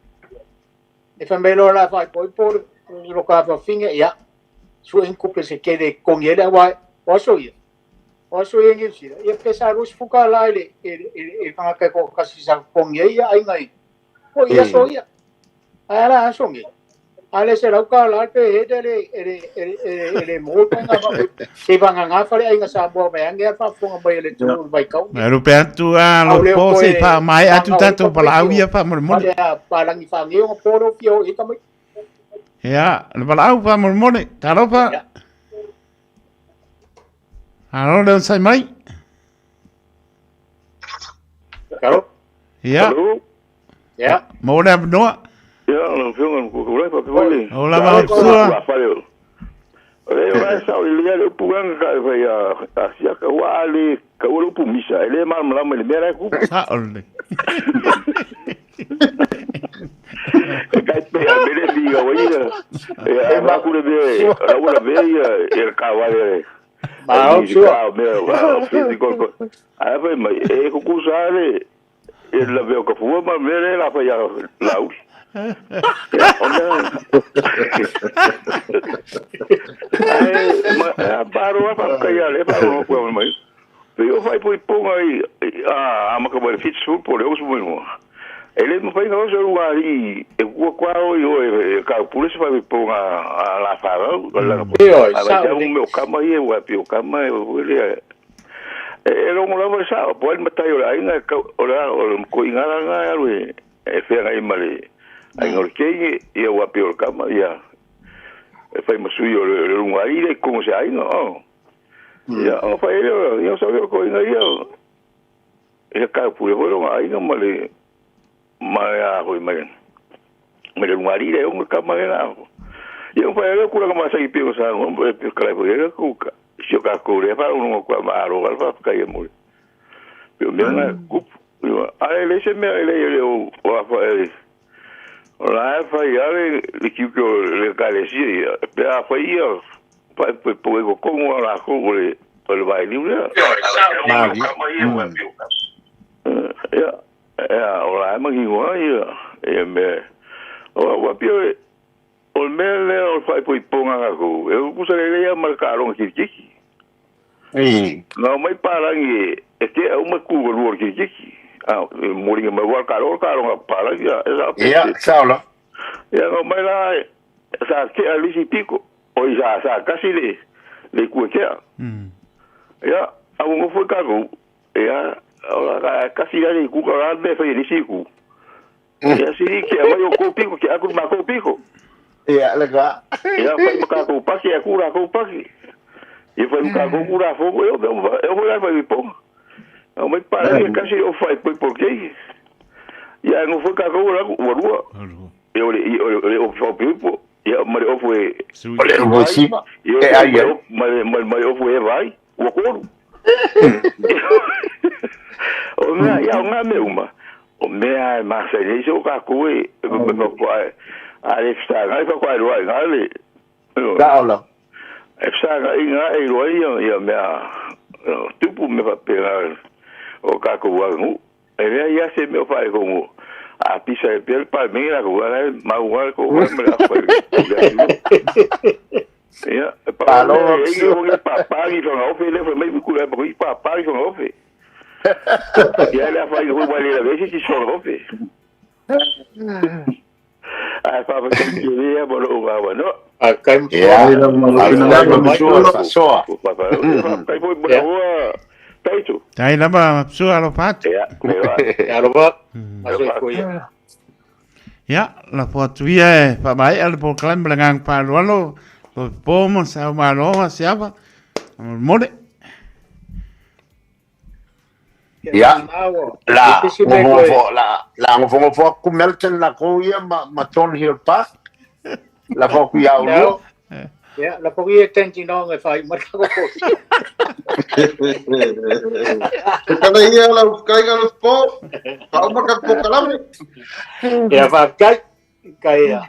E fai mai loa la faaipoipo le lo ka fafine, ia, sue ni tupe se tele e totogi ai le aua, o aso ia, o aso ia i Niu Sila, ia pe sa 20 tala i le, i le, i le tagata e toatasi sa totogi ai ia aiga i, o i aso ia. Ae ala aso nei. A le $100 pe he le e le e le mo pe nga ma se va nga nga fale ai nga Samoa mai ange a faafofoga mai le tu mai kau. Mai rupe atu a lo po se pa mai atu tatou valaau ia faamolemole. Fale a palangi whaangeo nga poro fia o e ka mai. Ia, le valaau faamolemole. Talofa. Alo le onosai mai. Karo. Ia. Ia. Mo le avanoa. Ia, lau Afioga i le Fofoga Fetalai, faapea foi le... O lava o sua. O le o la sao le le upu ganga ka e fai a siaka ua a le kaua le upu misa e le malamalama i le mea la e kupu. Sao le. E kai pe a mele fi ga wai e a ma ku le me la ua me ia e ka wa le. Ma o sua. Me o fi ko. A fai mai e ku sa le e la veo ka fua ma me le la fai a la uli. Ai ma a paro a fa kai a le fa no ku mai. Pe o fai poi ponga i a ma ka mai fit su po le o su mo. E le mo fai ka o su ari e ku kwa o i o e ka pule se fai ponga a la fa la. Io A sa vai un meu kama ia wa pi o kama e o le e longo lava sa po al matai o la inga o la o ko inga nga alu e fea ngai ma le ainga o le kei ia wa pi o le kama ia e fai masui o le lunga i le kongo se ainga o ia o fai le ia sa o ko inga ia e ka pu e ho ainga ma le ma a hoi mai ma le lunga i le o kama le na ia o fai le kula ma sa i pi o sa o e pi kala e ko ka si o ka ko le fa o ko ma ro ga fa ka ia mo pe o mea nga kupu a le se mea le le o o fa e o la fa ia le le ki ko le ka le si ia pe a fa ia pa pe po ko ko mo la ko le o le vai liu le Ma vi. ia ia o la ma ki wa ia e me o wa pi o le mea lea o le faaipoipoga kakou e kusa lelei a ma le kaaloga kilikiki. Na omai palagi e tea uma ku ka lua o le kilikiki. A moliga mai ua le kaaloga le kaaloga palagi a e sa Ia, sao la. Ia na omai la sa tea le isi piko oi sa sa kasi le le ku e tea. Ia a ua gofo i kakou ia o la ka kasi la le ku ka la mea fai e le isi ku. Ia sili ke mai o kou piko ke aku ma kou piko. Ia, le ka. Ia fai ma kakou paki a ku la kou paki. Ia fai ma kakou ku la fogo eu eu vou lá fai ponga. O mai para que kasi o fai poi por quê? Ia no foi kakou la ua lua. E o le o le o fai pipo. Ia ma le o foi O le o siva. Ia E ai ai. ma ma ma o foi vai. Ua kolu. O mea ia o ngā mea uma. O mea e masa nei so ka koe e a le fsa ngai fa kwa roi ngai le. Sao la. E fsa ngai ngai roi ia ia mea tupu me fa pera o ka ko wa ngu. E lea ia se mea fa ko ngu. A pisa e pele pa me la ko wa ma wa ko wa me la fa. Ia e pa Palo, e o ngi pa pa ngi fa ofe le fa mai ku la pa pa pa ngi fa ofe. Ia le fa i ho wa le la vesi si so ofe. A fa fa ke le ya bo lo wa wa no. A kai Ia. Ai la ma Ai lo la ma ma sua fa soa. Pa pa kai foi bo wa taito. Tai lava sua alo fatu. Ia, le wa. Ia ro ba. Ma se ko ia. Ia, la po atu ia e whaamaea le polokalame le ngang whaalualo, lo po mo sa o maloa se ava, mole. Ia. La Se me ngofo koe. fo la la ngofo ngofo ku Melton la ko ia ma ma Thornhill Park. La fo ku ia Ia. ulu. Ia, la po ia tenti no ngai fai ma ka ko. Kana ia la kai ga lo po. Pa uma ka po kalame. Ia fa kai kai ia.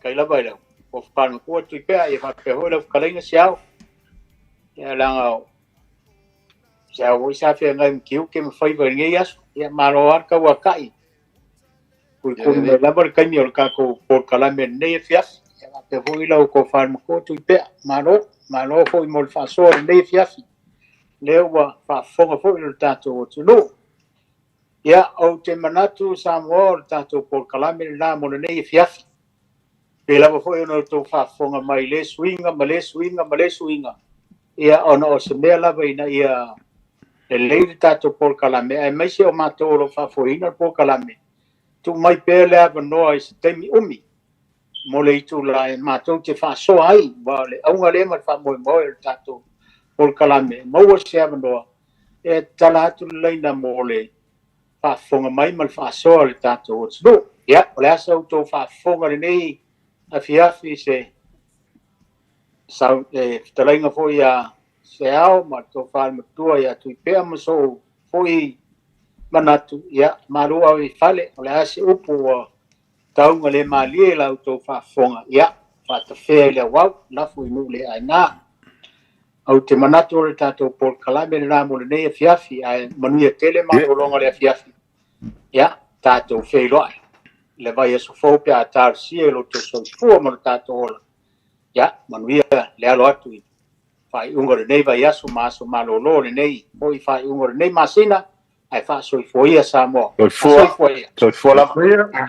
Kai la bai la. O fa no ko tu pe ia fa pe ho la ka lenga siao. Ia la nga sa o sa fe ngai kiu ke me fai vai ngai aso. Ia ma ro ar ka wa kai. Kui ku me la bar kai mi o ka ko por kalame nei fias. Ia fa pe ho ila ko fa mo ko tu pe ma ro ma ro fo i mo fa so nei fias. Le ua fa fonga fo i le tātou o tunu. Ia, o te manatu Samoa o le tātou polokalame le la mo lenei afiafi. Pei lava foi ona outou faafofoga mai i lea suiga ma lea suiga ma lea suiga, ia ona o se mea lava ina ia lelei le tatou polokalame, aemaise o matou o lo o faafoeina le polokalame, tuu mai pea le avanoa i se taimi umi mo le itula e matou te faasoa ai, aua o le auga lea ma le faamoemoe o le tatou polokalame, maua se avanoa e tatala atu le laina mo le faafofoga mai ma le faasoa o le tatou atunuu. Ia, o le a sa outou faafofoga lenei afiafi i se sau, e, fetalaiga foi ia Seao ma le tofa le matua ia Tuipea ma sou foi manatu, ia, malu ave i fale, o le a se upu ua tauga le malie i la outou faafofoga, ia, faatafea i le auau, lafo i nuu le aina. Ou te manatu o le tatou polokalame lena mo lenei afiafi, ae manuia tele malologa o le afiafi. Ia, tatou feiloai i le vaiaso fou pe a talosia i lo outou soifua ma lo tatou ola. Ia, manuia le alo atu i faaiuga o lenei vaiaso ma aso malolo o lenei foi faaiuga o lenei masina, ae faasoifua ia Samoa. Soifua. Soifua ia. Soifua lava.